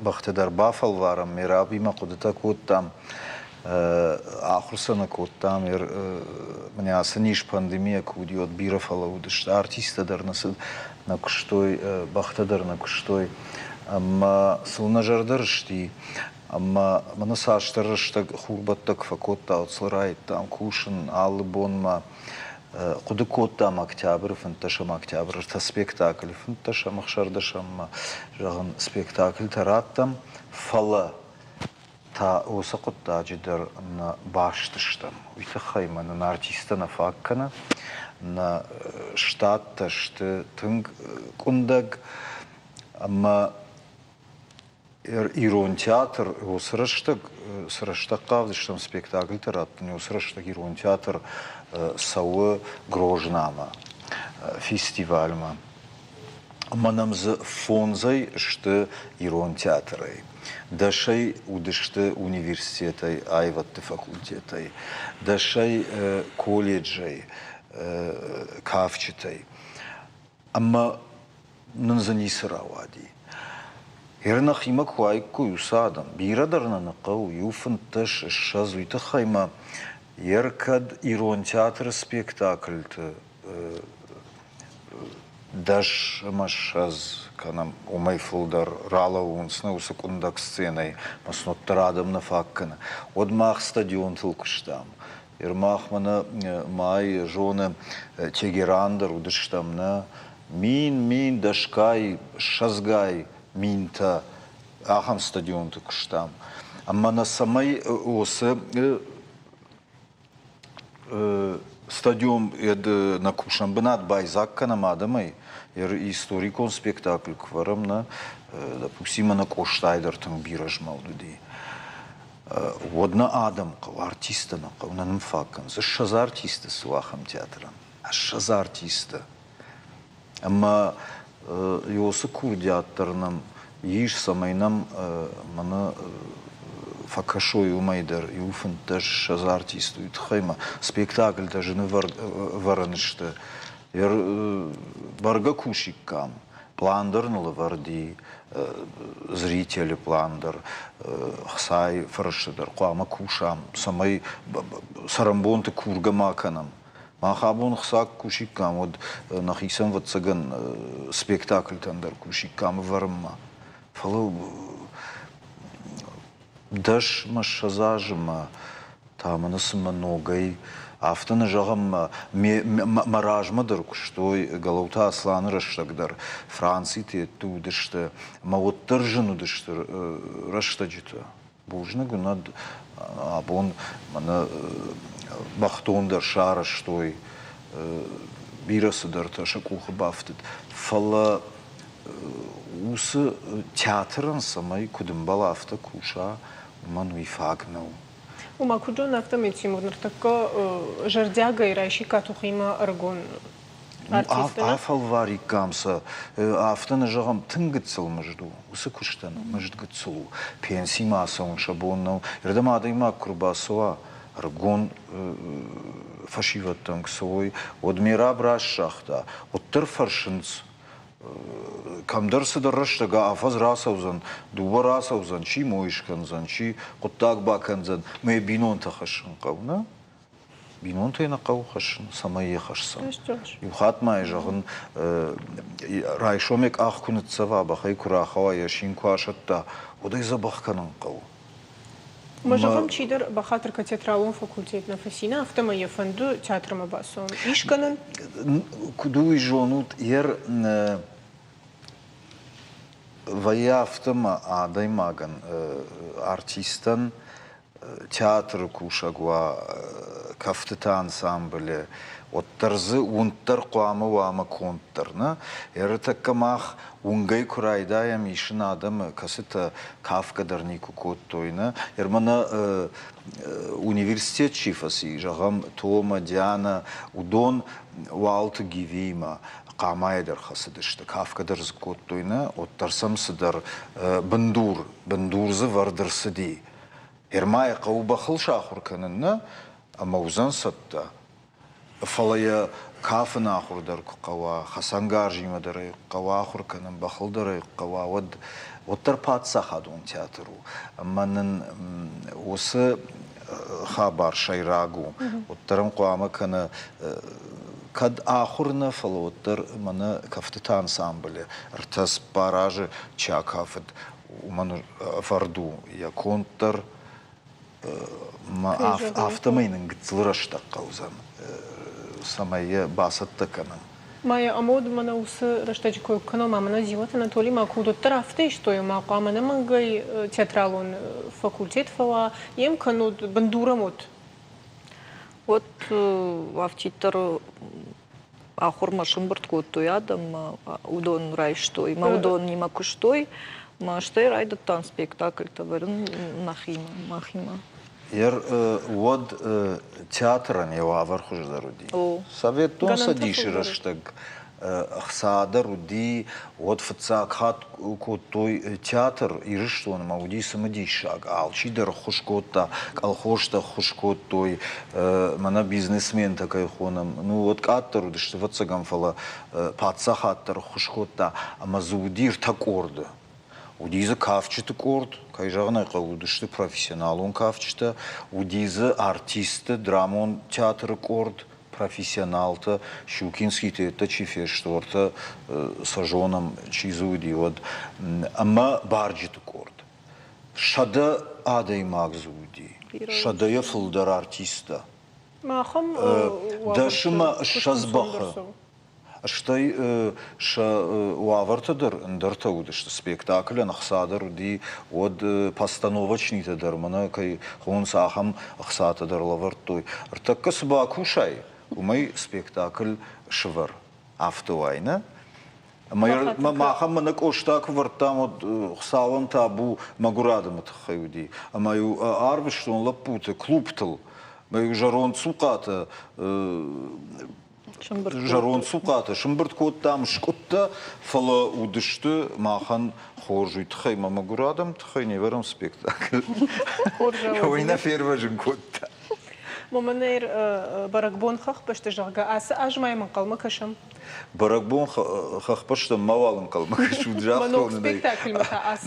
бӕхтӕ дӕр бафӕлварӕм, Мерабимӕ хъуыдытӕ кодтам, ахуыр сӕ нӕ кодтам. Мӕнӕ ацы низ пандемийӕ куы уыди, уӕд бирӕ фӕлӕууыдысты. Артисттӕ дӕр нӕ цыд, нӕ куыстой, бӕхтӕ дӕр нӕ куыстой. Ӕмӕ сыл нӕ зӕрдӕ рысти. Ӕмӕ мӕнӕ цасдӕр рӕстӕг хурбӕттӕг фӕкодта, уӕд сыл райдыдтам кусын алы бонмӕ. Хъуыды кодтам октябры, фынддӕсӕм октябры ӕртӕ спектаклы, фынддӕсӕм, ӕхсӕрдӕсӕммӕ, зӕгъын, спектакльтӕ радтам, фӕлӕ та уыцы хъуыддаджы дӕр нӕ баст стӕм. Уый тыххӕй мӕ нын артисттӕ нӕ фаг кӕны, нӕ штаттӕ сты тынг къуындӕг ӕмӕ Ирон театр уыцы рӕстӕг, цы рӕстӕг хъавдыстӕм спектакльтӕ раттын, уыцы рӕстӕг Ирон театр цӕуы Грознамӕ фестивальмӕ. Ӕмӕ нӕм дзы фондзӕй сты Ирон театрӕй. Дӕсӕй уыдысты университетӕй, аивӕдты факультетӕй, дӕсӕй колледжӕй, кафджытӕй. Ӕмӕ нын дзы ницы рауади. Гъер нӕхимӕ куы уаиккой уыцы адӕм, бирӕ дӕр нӕ нӕ хъӕуы, иу 15, 20, уый тыххӕй ма йер кӕд ирон театры спектакльты дӕс ӕмӕ ссӕдз кӕнӕ уымӕй фылдӕр ралӕууынц нӕ уыцы къуындӕг сценӕйы, ӕмӕ сын уӕддӕр адӕм нӕ фаг кӕны, уӕд мах стадионтыл куыстам. Мах мӕнӕ май зоны Тегеран дӕр уыдыстӕм нӕ мин, мин, дӕсгай, ссӕдзгай минтӕ ахӕм стадионты куыстам. Ӕмӕ нӕ цӕмӕй уыцы стадион нӕ кусӕн бынат байдзаг кӕнӕм адӕмӕй, историкон спектакль куы вӕрӕм, нӕ, допустим, мӕнӕ Къостайы дӕр тынг бирӕ змӕлд уыди. Уӕд нӕ адӕм хъӕуы, артисттӕ нӕ хъӕуы, нӕ нын фаг кӕнынц. 20 артисты цы у ахӕм театрӕн? 20 артисты. Ӕмӕ уыцы курдиат дӕр нӕм ис, цӕмӕй нӕм мӕнӕ фӕкӕсой уымӕй дӕр иу 15 20 артисты, уый тыххӕй ма спектакльтӕ зын ӕвӕрӕн сты. Бӕргӕ кусиккам, план дӕр ныл ӕвӕрд и, зрители план дӕр, хцайы фӕрӕзтӕ дӕр хъуамӕ кусӕм, цӕмӕй цӕрӕнбонты кургӕ ма кӕнӕм. Мах абон хца кусиккам, уӕд нӕхицӕн, ӕвӕццӕгӕн, спектакльтӕн дӕр кусиккам ӕвӕрынмӕ. Фӕлӕ 10 мӕ 20 азы мӕ та мӕнӕ цымӕ ногӕй афтӕ нӕ зӕгъӕм, мӕ размӕ дӕр куыстой Гӕлӕуты Асланы рӕстӕг дӕр, Франциты йедты уыдысты, ӕмӕ уӕддӕр зын уыдысты рӕстӕджытӕ. Бузныг уын ӕд абон мӕнӕ бӕхдон дӕр сарӕзтой, бирӕ цыдӕртӕ сӕ къухы бафтыд. Фӕлӕ уыцы театрӕн цӕмӕй куыд ӕмбӕла, афтӕ куса, уымӕн уый фаг нӕу. Ома, куыд зонын, афтӕмӕй Тимур ныртӕккӕ зӕрдиагӕй райсиккат ухимӕ ӕрыгон артисттӕ? Афӕлвариккам сӕ. Афтӕ нӕ зӕгъӕм, тынг гыццыл мызд у. Уыцы куыстӕн мызд гыццыл у. Пенсимӕ ацӕуын сӕ бон нӕу. Ирдӕм адӕймаг куы рбацӕуа, ӕрыгон фӕсивӕдтӕм куы цӕуой, уӕд Мераб раст загъта, уӕддӕр фӕрсынц, кӕмдӕр цыдӕр рӕстӕг афӕдз рацӕудзӕн, дыууӕ рацӕудзӕн, чи мой скӕндзӕн, чи хъуыддаг бакӕндзӕн, мӕ бинонтӕ хӕссын хъӕуы, нӕ? Бинонтӕй нӕ хъӕуы хӕссын, цӕмӕй йӕ хӕсдзӕн. Иу хатт ма йӕ зӕгъын, райсом йӕ къах куы ныццӕва, бӕхӕй куы рахауа, йӕ син куы асӕтта, уӕд ӕй дзӕбӕх кӕнын хъӕуы. Мӕ зӕгъӕм, чидӕр бахатыр театралон факультет нӕ фӕци, нӕ, афтӕмӕй йӕ фӕнды театрмӕ бацӕуын. Ис гӕнӕн? Куыд уый зонут, ер вӕййы афтӕ ӕмӕ адӕймагӕн, артистӕн театры кусӕг уа, кӕфтыты ансамблы, уӕддӕр дзы уынд дӕр хъуамӕ уа ӕмӕ конд дӕр, нӕ? Ӕртӕккӕ мах уынгӕй куы райдайӕм исын адӕмы, кӕцытӕ кафгӕ дӕр никуы кодтой, нӕ? Мӕнӕ университет чи фӕци, зӕгъӕм, Тома, Диана, уыдон Уалты Гивиимӕ хъамайӕ дӕр хӕцыдысты, кафгӕ дӕр дзы кодтой, нӕ? Уӕддӕр сӕм цыдӕр бындур, бындур дзы вӕрд ӕрцыди. Ермайы хъӕуы бӕхыл сахуыр кӕнын, нӕ? Ӕмӕ уыдзӕн цӕттӕ. Фӕлӕ йӕ кафын ахуыр дӕр куы хъӕуа, хӕцӕнгарзимӕ дӕр ӕй хъӕуа ахуыр кӕнын, бӕхыл дӕр ӕй хъӕуа, уӕд уӕддӕр паддзахадон театр у. Ӕмӕ нын уыцы хабар сӕйраг у. Уӕддӕр ын хъуамӕ кӕнӕ кӕд ахуыр нӕ, фӕлӕ уӕддӕр мӕнӕ кӕфтыты ансамблы ӕртӕ-цыппар азы чи акафыд, уымӕн ӕвӕрд у йӕ конд дӕр, Афтӕмӕй нын гыццыл рӕстӕг хъӕудзӕн, цӕмӕй йӕ бацӕттӕ кӕнӕм. Майя, ӕмӕ мӕнӕ уыцы рӕстӕджы кой куы кӕнӕм, ӕмӕ нӕ Дзиуаты Анатолий ма куы уыд, уӕддӕр афтӕ истой, ӕмӕ хъуамӕ ӕнӕмӕнгӕй театралон факультет фӕуа, йе мкӕнод, бындурӕм уыд. Уӕд афтиддӕр ахуырмӕ сӕмбырд кодтой адӕммӕ, уыдон райстой, мӕ уыдонимӕ куыстой, мӕ стӕй райдыдтам спектакльтӕ вӕрын нӕхимӕ, махимӕ. Ер уӕд театрӕн йӕ уавӕр хуыздӕр уыди. Советон Цӕдисы рӕстӕг ӕхца дӕр уыди, уӕд фыццаг хатт кодтой театр Ирыстоны ма уыди цымыдисаг. Алчи дӕр ӕххуыс кодта, колхозтӕ ӕххуыс кодтой, мӕнӕ бизнесментӕ кӕй хонӕм, ну уӕд къаддӕр уыдысты, ӕвӕццӕгӕн, фӕлӕ паддзахад дӕр ӕххуыс кодта ӕмӕ дзы уыди ӕртӕ къорды. Уыди дзы кафджыты къорд, кӕй зӕгъын ӕй хъӕуы, уыдысты профессионалон кафджытӕ, уыди дзы артистты драмон театры къорд, профессионалтӕ, Щукинскийты йедтӕ чи фесты, уӕртӕ сӕ зонӕм, чи дзы уыди, уӕд, ӕмӕ барджыты къорд. 100 адӕймаг дзы уыди, сӕдӕйӕ фылдӕр артисттӕ. Махӕм Дӕсымӕ 20 бӕхы. Стӕй сӕ уавӕртӕ дӕр ӕндӕртӕ уыдысты. Спектаклӕн ӕхца дӕр уыди, уӕд постановочнитӕ дӕр мӕнӕ кӕй хонынц, ахӕм ӕхцатӕ дӕр лӕвӕрдтой. Ӕртӕккӕ цы бакусай, уымӕй спектакль сывӕр. Афтӕ уай, нӕ? Ӕмӕ махӕн мӕнӕ Къоста куы вӕрдтам, уӕд Хуыцауӕн табу мӕгуыр адӕмы тыххӕй уыди. Ӕмӕ-иу арвыстон лӕппуты клубтыл. Мӕ-иу зӕронд цухъатӕ зӕронд цухъатӕ сымбырд кодтам скъуыдтӕ, фӕлӕ уыдысты махӕн хорз. Уый тыххӕй мӕ мӕгуыр адӕм тыххӕй не вӕрӕм спектакль. Уый нӕ фервӕзын кодта. Мӕнӕ бӕрӕгбон хӕхбӕсты, зӕгъгӕ, ацы аз ма йӕм ӕнхъӕлмӕ кӕсӕм. Бӕрӕгбон хӕхбӕстӕм мауал ӕнхъӕлмӕ кӕсут, загътон ын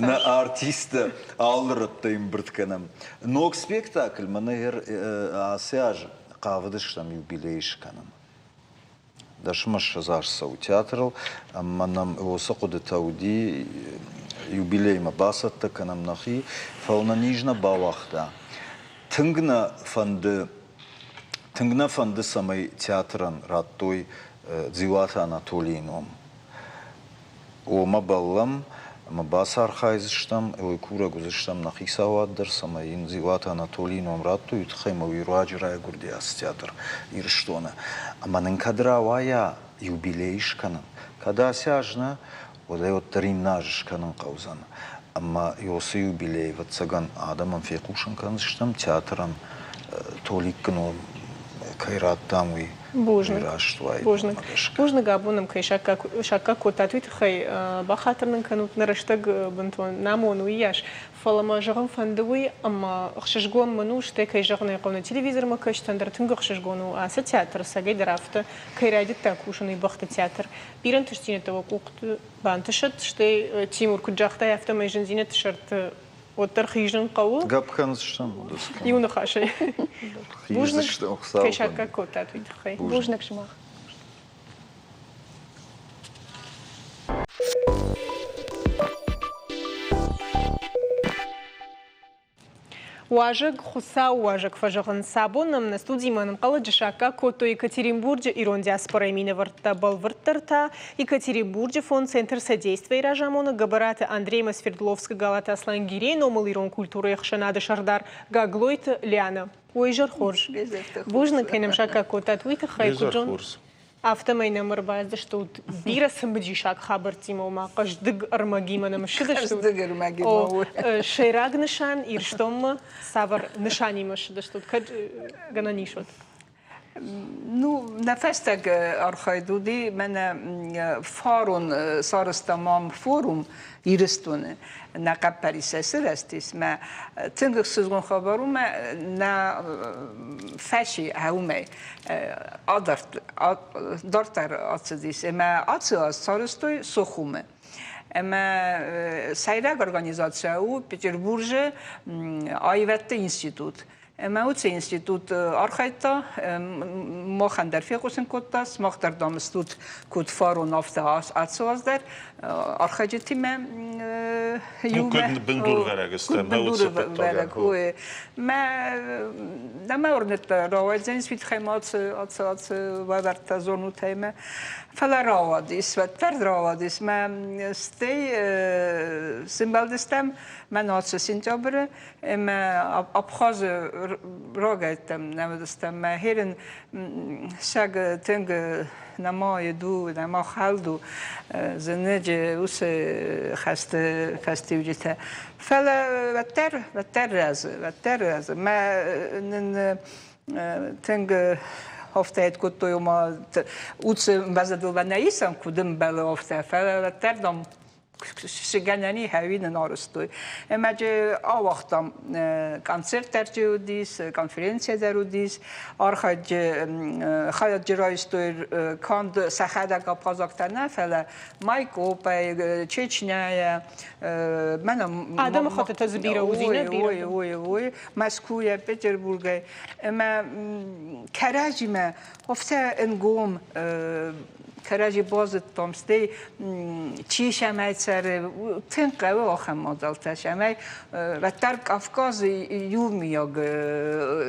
Нӕ артисттӕ алы рӕттӕй ӕмбырд кӕнӕм. Ног спектакль мӕнӕ ацы аз хъавыдыстӕм юбилей скӕнын. 20 аз цӕуы театрыл, ӕмӕ нӕм уыцы хъуыдытӕ уыди, юбилеймӕ бацӕттӕ кӕнӕм нӕхи, фӕлӕ нӕ низ нӕ бауагъта. Тынг нӕ фӕнды, тынг нӕ фӕнды, цӕмӕй театрӕн радтой Дзиуаты Анатолийы ном. Уомӕ бӕллӕм ӕмӕ бацархайдзыстӕм, уый курӕг уыдзыстӕм нӕ хицауад дӕр, цӕмӕй йын Дзиуаты Анатолийы ном радтой, уый тыххӕй ӕмӕ уый руаджы райгуырди ацы театр Ирыстоны. Ӕмӕ нын кӕд рауайа юбилей скӕнын, кӕд ацы аз нӕ, уӕд ӕй уӕддӕр иннӕ аз скӕнын хъӕудзӕн. Ӕмӕ уыцы юбилей, ӕвӕццӕгӕн, адӕмӕн фехъусын кӕндзыстӕм, театрӕн Толиккы ном кӕй радтам, уый. Бузныг. Бузныг. Бузныг, абон нӕм кӕй саккаг кодтат, уый тыххӕй бахатыр нын кӕнут, нӕ рӕстӕг бынтон намон уыйас. Фӕлӕ мӕ зӕгъын фӕнды уый, ӕмӕ ӕхсызгон мын у, стӕй кӕй зӕгъын ӕй хъӕуы, нӕ телевизормӕ кӕсджытӕн дӕр тынг ӕхсызгон у, ацы театр ӕцӕгӕй дӕр афтӕ кӕй райдыдта кусын, уый бӕхты театр. Бирӕ ӕнтыстдзинӕдтӕ уӕ къухты бантысӕд, стӕй Тимур куыд загътай, афтӕмӕй зындзинӕдты сӕрты уӕддӕр хизын хъӕуы. Гӕпп кӕндзыстӕм. Иу ныхасӕй. Бузныг, кӕй саккаг кодтат, уый тыххӕй. Бузныг сымах. Уазӕг Хуыцауы уазӕг фӕзӕгъынц. Абон нӕм нӕ студимӕ ӕнӕнхъӕлӕджы саккаг кодтой Екатеринбурджы ирон диаспорӕйы минӕвӕрттӕ, бӕлвырддӕр та Екатеринбурджы фонд Центр содействия-йы разамонӕг Гӕбӕраты Андреймӕ Свердловскы Галаты Аслангирейы номыл ирон культурӕйы ӕхсӕнады сӕрдар Гаглойты Лианӕ. Уой изӕр хорз. Бузныг, кӕй нӕм саккаг кодтат, уый тыххӕй. Куыд зон, афтӕмӕй нӕм ӕрбацыдыстут бирӕ цымыдисаг хабӕрттимӕ, ома хъӕздыг ӕрмӕгимӕ нӕм ссыдыстут. Хъӕздыг ӕрмӕгимӕ, О, сӕйраг нысан Ирыстонмӕ цавӕр нысанимӕ ссыдыстут, кӕд гӕнӕн ис, уӕд? Ну, нӕ фӕстаг архайд уыди мӕнӕ фарон сарӕзтам ам форум Ирыстоны. Нӕ хъӕппӕрисӕй сырӕзтис. Мӕ тынг ӕхсызгон хабар у, мӕ нӕ фӕси уымӕй дарддӕр ацыдис. Ӕмӕ ацы аз сарӕзтой Сухумы. Ӕмӕ сӕйраг организаци у Петербурджы аивӕдты институт. Ӕмӕ уыцы институт архайдта, махӕн дӕр фехъусын кодта, сымах дӕр, дам, стут куыд фарон, афтӕ ацы аз дӕр архайджытимӕ иумӕ. Куыд бындурвӕрӕг сты, мӕ уыцы хъуыддагӕн. Мӕ нӕ уырныдта, рауайдзӕнис уый тыххӕй ма ацы, ацы, ацы уавӕртӕ зонут ӕмӕ. Фӕлӕ рауадис, уӕддӕр рауадис. Мӕ стӕй сымбӕлдыстӕм мӕн ацы сентябры Ӕмӕ Абхазы рагӕйттӕм нӕ уыдыстӕм. Мӕ херын сӕг тынг нӕма еду, нӕма хӕлд у зыныджы уыцы хӕсты фӕстиуджытӕ. Фӕлӕ уӕддӕр, уӕддӕр рӕзы, уӕддӕр рӕзы. Мӕ нын тынг афтӕ кодтой, ома уыцы базадыл нӕ исӕм, куыд ӕмбӕлы афтӕ, фӕлӕ уӕддӕр дам гӕнӕни хӕуинын арӕзтой. Ӕмӕ ауагътам концерт дӕр уыдис, конференция дӕр уыдис, архайджы хайад райстой канд сӕхӕдӕг абхазӕгтӕ нӕ, фӕлӕ Майкопӕй, Чечняйӕ, мӕнӕ Адӕмыхӕттытӕ дзы бирӕ уыди, нӕ бирӕ? Ой, ой, ой, Мӕскуйӕ, Петербургӕй. Ӕмӕ кӕрӕдзимӕ афтӕ ӕнгом кӕрӕдзи базыдтам, стӕй чи сӕмӕй цӕры, тынг хъӕуы ахӕм мадзалтӕ, сӕмӕй уӕддӕр Кавказы иумиаг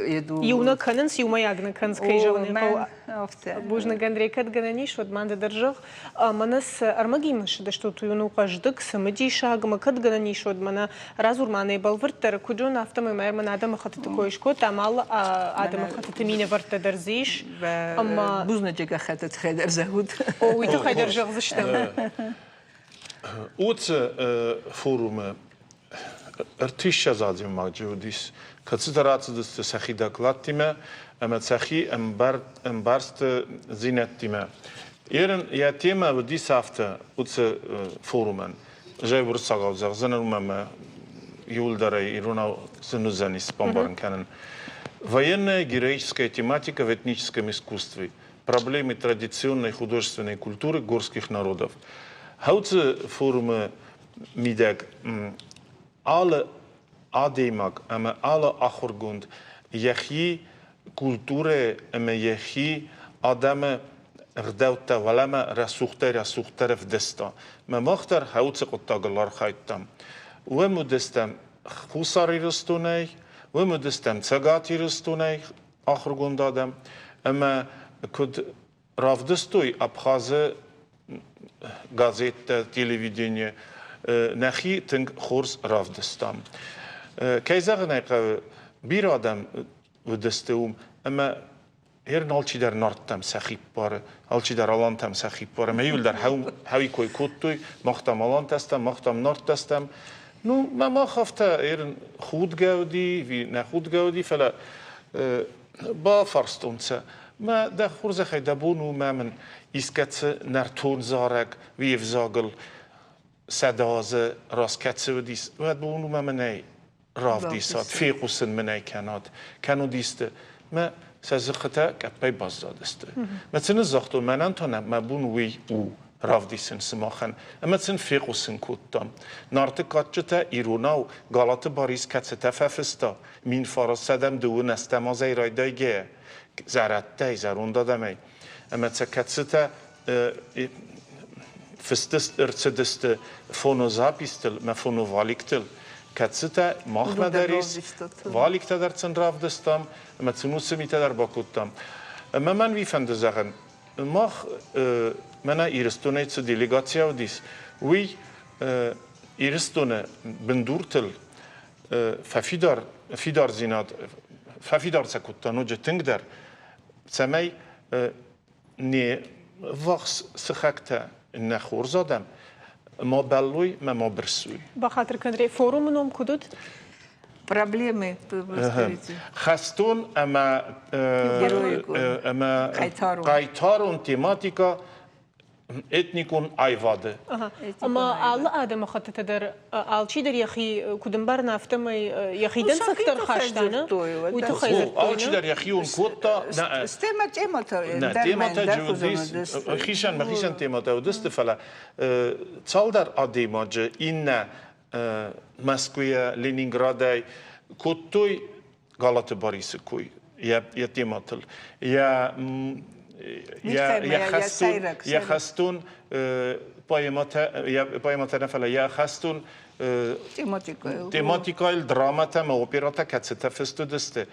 еду. Иу нӕ кӕнынц, иумӕйаг нӕ кӕнынц, кӕй зӕгъын ӕй хъӕуы. Бузныг, Андрей, кӕд гӕнӕн ис, уӕд ма ды дӕр зӕгъ, мӕнӕ цы ӕрмӕгимӕ ссыдыстут, уый уын у хъӕздыг, цымыдисаг, ӕмӕ кӕд гӕнӕн ис, уӕд мӕнӕ радзур ма нӕ бӕлвырддӕр, куыд зон, афтӕмӕй ма мӕн адӕмыхӕттыты кой скодтам, алы адӕмыхӕттыты минӕвӕрттӕ дӕр дзы ис. Ӕмӕ бузныджы гӕххӕтты тыххӕй дӕр зӕгъут. О, уый тыххӕй дӕр зӕгъдзыстӕм. Уыцы форумы ӕртиссӕдз адӕймаджы уыдис, кӕцытӕ рацыдысты сӕхи докладтимӕ ӕмӕ сӕхи ӕмбӕрстдзинӕдтимӕ. Ерын йӕ темӕ уыдис афтӕ уыцы форумӕн. Ӕз уырыссагау зӕгъдзӕнӕн, уымӕ ӕмӕ иуылдӕр ӕй иронау зын уыдзӕнис бамбарын кӕнын. Военная героическая тематика в этническом искусстве. Проблемы традиционной художественной культуры горских народов. Хауцы форумы мидӕг алы адӕймаг ӕмӕ алы ахуыргонд йӕхи культурӕ ӕмӕ йӕхи адӕмы ӕгъдӕуттӕ уӕлӕмӕ рӕсугъдӕй-рӕсугъддӕр ӕвдыста. Мӕ мах дӕр хӕуцы хъуыддагыл архайдтам. Уым уыдыстӕм Хуссар Ирыстонӕй, уым уыдыстӕм Цӕгат Ирыстонӕй ахуыргонд адӕм ӕмӕ куыд равдыстой Абхазы газеттӕ, телевидение, нӕхи тынг хорз равдыстам. Кӕй зӕгъын ӕй хъӕуы, бирӕ адӕм уыдысты уым ӕмӕ Ерын алчидӕр нардтӕм сӕхи ппары, алчидӕр алантӕм сӕхи ппары. Ӕмӕ иуылдӕр хӕуи кой кодтой, мах там алантӕ стӕм, мах там нардтӕ стӕм. Ну, мӕ мах афтӕ ерын худгӕ уыди, ӕви нӕ худгӕ уыди, фӕлӕ бафарстонцӕ, мӕ дӕ хорзӕхӕй дӕ бон у мӕ мын искӕцы нӕртон зарӕг уе взагыл 100 азы раз кӕцы уыдис, уӕд бон у мӕ мын ӕй равдисат, фехъусын мын ӕй кӕнат, кӕнод исты. Мӕ сӕ дзыхъытӕ къӕппӕй баззадысты. Мӕ сын загътон, мӕнӕн та мӕ бон уый у равдисын сымахӕн. Ӕмӕ сын фехъусын кодтам. Нарты кадджытӕ иронау Галаты Барис кӕцытӕ фӕфыста, 1928 азӕй райдайгӕйӕ, зӕрӕдтӕй, зӕронд адӕмӕй. Ӕмӕ сӕ кӕцытӕ фыст ӕрцыдысты фонозаписьтыл мӕ фоноваликтыл, кӕцытӕ махмӕ дӕр ис, валиктӕ дӕр сын равдыстам ӕмӕ сын уыцы митӕ дӕр бакодтам. Ӕмӕ мӕн уый фӕнды зӕгъын, мах мӕнӕ Ирыстонӕй цы делегаци уыдис, уый Ирыстоны бындуртыл фӕфидар фидардзинад фӕфидар сӕ кодта ноджы тынгдӕр, цӕмӕй не ввахс сыхӕгтӕ нӕ хорз адӕм ма бӕллой мӕ ма бырсуй. Бахатыр кӕн, форумы ном куыд уыд? Проблемы, Хӕстон ӕмӕ ӕмӕ хъайтарон тематикӕ этникон аивады. Ӕмӕ алы адӕмыхӕттытӕ дӕр алчидӕр йӕхи куыд ӕмбарын, афтӕмӕй йӕхи дӕнцӕгтӕ ӕрхаста, нӕ? Уый тыххӕй дзырдтой. Алчидӕр йӕхион кодта. Темӕ темӕтӕ темӕтӕ хицӕн хицӕн темӕтӕ уыдысты, фӕлӕ цалдӕр адӕймаджы иннӕ Мӕскуыйӕ, Ленинградӕй кодтой Галаты Борисы кой йӕ темӕтыл. Йӕ йӕ хӕстон поэматӕ, йӕ поэматӕ нӕ, фӕлӕ йӕ хӕстон тематикӕйыл драмӕтӕ ӕмӕ оперӕтӕ кӕцытӕ фыст уыдысты,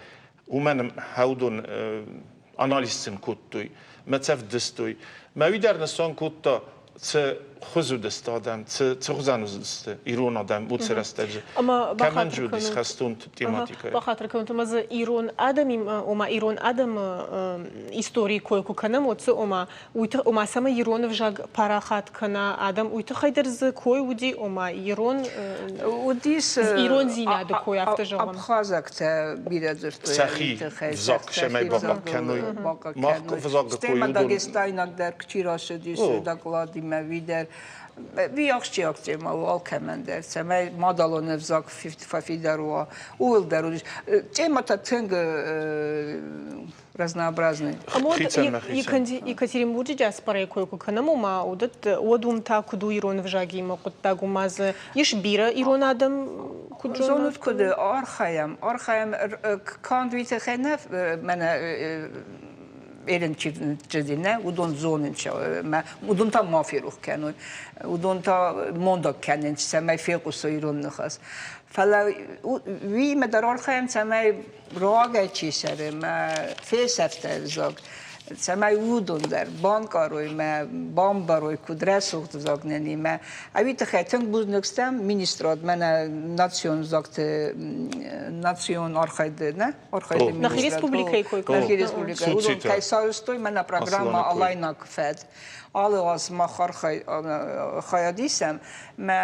уымӕн хӕудон анализ сын кодтой, мӕ цӕвдыстой. Мӕ уый дӕр нысан кодта, цы хуыз уыдысты адӕм, цы хуызӕн уыдысты ирон адӕм уыцы рӕстӕджы. Кӕмӕн же уыдис хӕстон тематикӕ? Бахатыр кӕнут, ӕмӕ дзы ирон адӕмимӕ, ома ирон адӕмы историйы кой куы кӕнӕм, уӕд дзы ома уый ома цӕмӕй ирон ӕвзаг парахат кӕна адӕм, уый тыххӕй дӕр дзы кой уыди, ома ирон уыдис ирондзинады кой, афтӕ зӕгъӕм. Абхазӕгтӕ бирӕ дзырдтой сӕхи взаг цӕмӕй бахъахъхъӕной. Мах взаг кой уыдон. Дагестайнаг дӕр чи рацыдис докладимӕ, уый дӕр. Уый ахсджиаг тема у алкӕмӕн дӕр, цӕмӕй мадӕлон ӕвзаг фӕфидар уа, ууыл дӕр уыдис. Темӕтӕ тынг разнообразный. Екатеринбурджы диаспорайы кой куы кӕнӕм, ома уӕд уым та куыд у ирон ӕвзагимӕ хъуыддаг, ома дзы ис бирӕ ирон адӕм куыд зонут? Куыд архайӕм, архайӕм канд уый тыххӕй нӕ, мӕнӕ Эренчи нӕ, уыдон зонынц, уыдон та ма ферох кӕной, уыдон та мондаг кӕнынц, цӕмӕй фехъусой ирон ныхас. Фӕлӕ уыимӕ дӕр архайӕм, цӕмӕй рагӕй чи цӕры мӕ фесӕфтӕ ӕвзаг, цӕмӕй уыдон дӕр банкъарой мӕ бамбарой, куыд рӕсугъд ӕвзаг нын и мӕ. Ӕви тыххӕй тынг бузныг стӕм министрад мӕнӕ национ ӕвзагты национ архайды, нӕ? Архайды министрад. Нӕхи республикӕйы кой Нӕхи республикӕйы. Уыдон кӕй сарӕзтой мӕнӕ программӕ Алайнаг фӕд. Алы аз мах хайад исӕм. Мӕ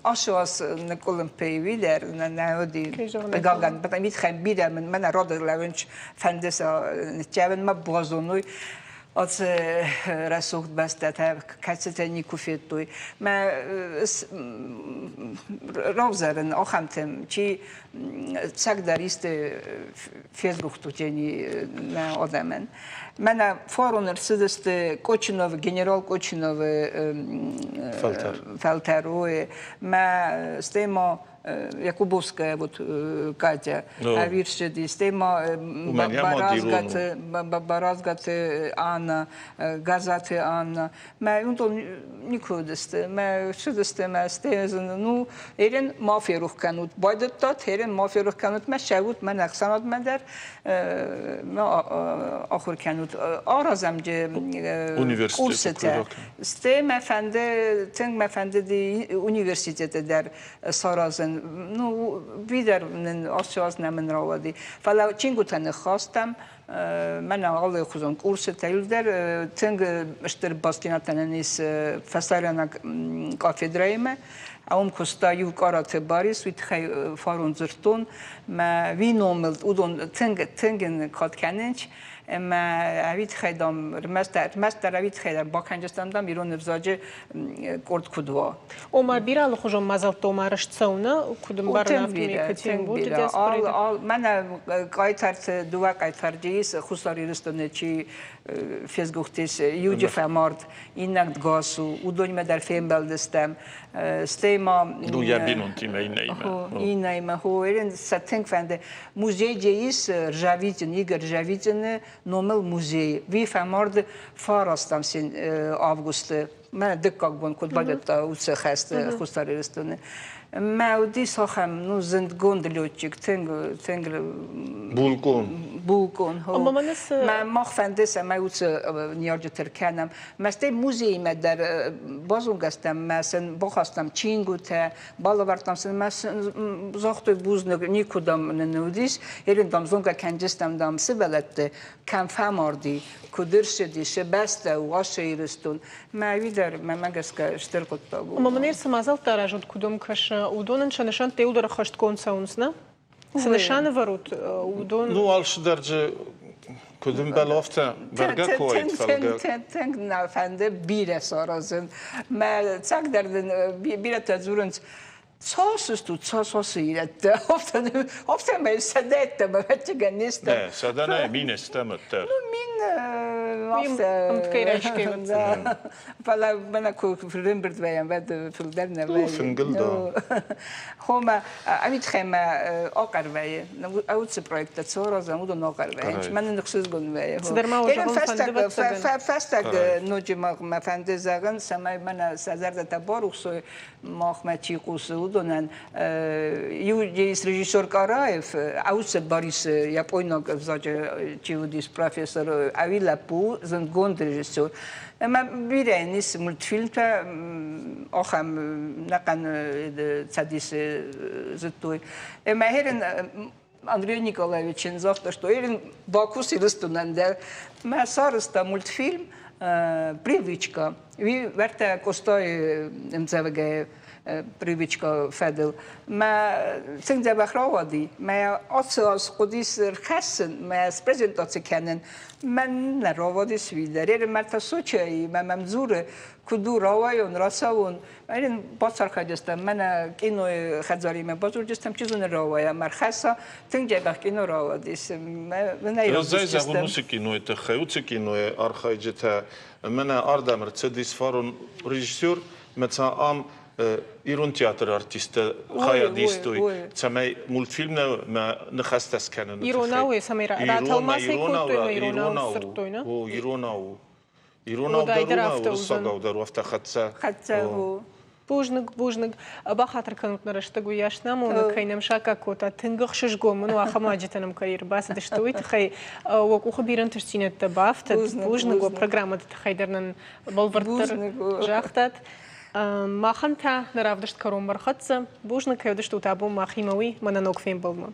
ацы аз ныкъуылымпы уый дӕр нӕ уыди хъыгагӕн, митхӕн бирӕ мын мӕнӕ рады лӕууынч фӕнды сӕ ныццӕвын мӕ базоной. Ацы рӕсугъд бӕстӕтӕ, кӕцытӕ никуы федтой. Мӕ равзарын ахӕмтӕм, чи цӕгдӕр исты фезгуыхтутени нӕ адӕмӕн. Мӕнӕ фарон ӕрцыдысты Кочиновы, генерал Кочиновы фӕлтӕр. Фӕлтӕр, мӕ стӕй ма Якубовская вот Катя ӕвирсыди, стӕй ма Баразгаты, Баразгаты Анна, Газаты Анна. Мӕ уыдон никуы уыдысты. Мӕ цыдысты мӕ стӕй ну, Ерен ма ферох кӕнут. Байдыдтат, Ерен ма ферох кӕнут, мӕ сӕут, мӕ ӕхсӕнадмӕ дӕр ма ахуыр кӕнут. Аразӕм курсытӕ. Стӕй мӕ фӕнды, тынг мӕ фӕндыди университеты дӕр саразын. Ну, видӕр нын ацы аз нӕ мын рауади. Фӕлӕ чингуытӕ ныххастам, мӕнӕ алыхуызон курсытӕ иуылдӕр тынг стыр бастдзинӕдтӕ нын ис фӕсарӕйнаг кафедрӕимӕ. Уым куыста иу Къараты Барис, уый тыххӕй фарон дзырдтон. Мӕ виномыл уыдон тынг тынг ын кад кӕнынц. Ӕмӕ ӕви тыххӕй, дам, ӕрмӕстдӕр ӕви тыххӕй дам, бакӕнджыстӕм, дам, ирон ӕвзаджы къорд куыд уа. Ома бирӕ алыхуызон мадзӕлттӕ ома арӕзт цӕуы, нӕ? Куыд ӕмбарын, афтӕмӕй Екатеринбурджы диаспорӕйы дӕр? Мӕнӕ хъайтарты, дыууӕ хъайтарджы ис Хуссар Ирыстоны чи фесгуыхтис, иуджы фӕмард, иннӕ гас у, уыдонимӕ дӕр фембӕлдыстӕм. Стӕй ма... Ну, йӕ бинонтимӕ, иннӕимӕ. Иннӕимӕ, хо, сӕ тынг фӕнды. Музей ис Ржавитин, Игорь Ржавитины номыл музей. Уый фӕмард фарастам августы. Мӕ дыккаг бон куыд байдыдта уыцы хӕсты Хуссар Ирыстоны. Мӕ уыдис ахӕм, ну, зындгонд летчик, тынг, тынг Булкъон. Булкъон, хо. Мӕ мах фӕнды, цӕмӕй уыцы ныййарджыты ркӕнӕм. Мӕ стӕй музеймӕ дӕр базонгӕ стӕм, мӕ сын бахастам чингуытӕ, балӕвӕрдтам сын мӕ сын загътой бузныг, никуыдӕм нын уыдис. Ерын, дам, зонгӕ кӕнджыстӕм, дам, сывӕллӕтты, кӕм фӕмарди, куыд ӕрцыди, цы бӕстӕ у, ацы Ирыстон. Мӕ уый дӕр, мӕнмӕ гӕсгӕ, стыр хъуыддаг у. Ӕмӕ мын цы мадзӕлттӕ аразут, куыд уӕм кӕсы, уыдонӕн сӕ нысӕнттӕ иуылдӕр ӕххӕстгонд цӕуынц, нӕ? Цы нысан ӕвӕрут, уыдон? Ну, алцыдӕр дзы куыд ӕмбӕлы, афтӕ бӕргӕ куы уаид, фӕлӕ... Тынг нӕ фӕнды бирӕ саразын. Мӕ цагдӕр дын бирӕтӕ дзурынц, цас стут, цас ацы ирӕттӕ, афтӕмӕй сӕдӕттӕ ӕвӕццӕгӕн не стӕм. Нӕ, сӕдӕ нӕ, мин стӕм ӕддӕр. Ну, мин афтӕ. Ӕмткӕй райсгӕ Фӕлӕ мӕнӕ куы фембырд вӕййӕм, уӕд фылдӕр нӕ вӕййы. Фынгыл да. Хомӕ ӕмитхӕмӕ ахъӕр вӕййы. Уыцы проекттӕ цы аразӕм, уыдон ахъӕр вӕййынц. Мӕнӕн ӕхсызгон вӕййы. Цыдӕр ма зӕгъын фӕнды, ӕвӕццӕгӕн. Фӕстаг ноджы мӕ фӕнды зӕгъын, цӕмӕй мӕнӕ сӕ зӕрдӕтӕ барухсой, махмӕ чи хъусы, уыдонӕн. Иу есть режиссер Караев, Ауце Борис, япойнаг ӕвзаджы чи уыдис профессор, ӕви лӕппу, зындгонд режиссер. Ӕмӕ бирӕ йын ис мультфильмтӕ, ахӕм нӕхъӕн цӕдисы зыдтой. Ӕмӕ херен Андрей Николаевичӕн загъта, что Эрин бакус Ирыстонӕн дӕр. Мӕ сарӕзта мультфильм «Привычка». Уый уӕртӕ Къостайы ӕмдзӕвгӕйы привычка фӕдыл. Мӕ тынг дзӕбӕх рауади. Мӕ ацы аз хъуыдис рхӕссын, мӕ спрезентаци кӕнын. Мӕн нӕ рауадис уый дӕр. Ерын мӕ та Сочӕйы, мӕ мӕм дзуры, куыд у, рауайон, рацӕуон. Ерын бацархайдыстӕм, мӕнӕ кинойы хӕдзаримӕ бадзурдыстӕм, чи зоны рауайа, мӕ рхӕсса. Тынг дзӕбӕх кино рауадис. Мӕ нӕ Ӕз зӕгъын уыцы кинойы тыххӕй, уыцы кинойы архайджытӕ мӕнӕ ардӕм ӕрцыдис фарон режиссер, мӕ ца ам ирон театры артисттӕ хайад истой, цӕмӕй мультфильм мӕ ныхӕстӕ скӕныны тыххӕй. Иронау цӕмӕй ратӕлмац кодтой ӕмӕ иронау дзырдтой, нӕ? О, иронау у. Иронау дӕр у, уырыссагау дӕр у, афтӕ хӕццӕ. Хӕццӕ у. Бузныг, бузныг. Бахатыр кӕнут нӕ рӕстӕг, уыйас нӕм амоны, кӕй нӕм саккаг кодта. Тынг ӕхсызгон мын у, ахӕм уазджытӕ нӕм кӕй ӕрбацыдысты, уый тыххӕй уӕ къухы бирӕ ӕнтыстдзинӕдтӕ бафтыд. Бузныг уӕ программӕты тыххӕй дӕр нын бӕлвырддӕр загътат. Махӕн та нӕ равдыст кӕронмӕ ӕрхӕццӕ. Бузныг, кӕй уыдыстут абон махимӕ, уый мӕнӕ ног фембӕлдмӕ.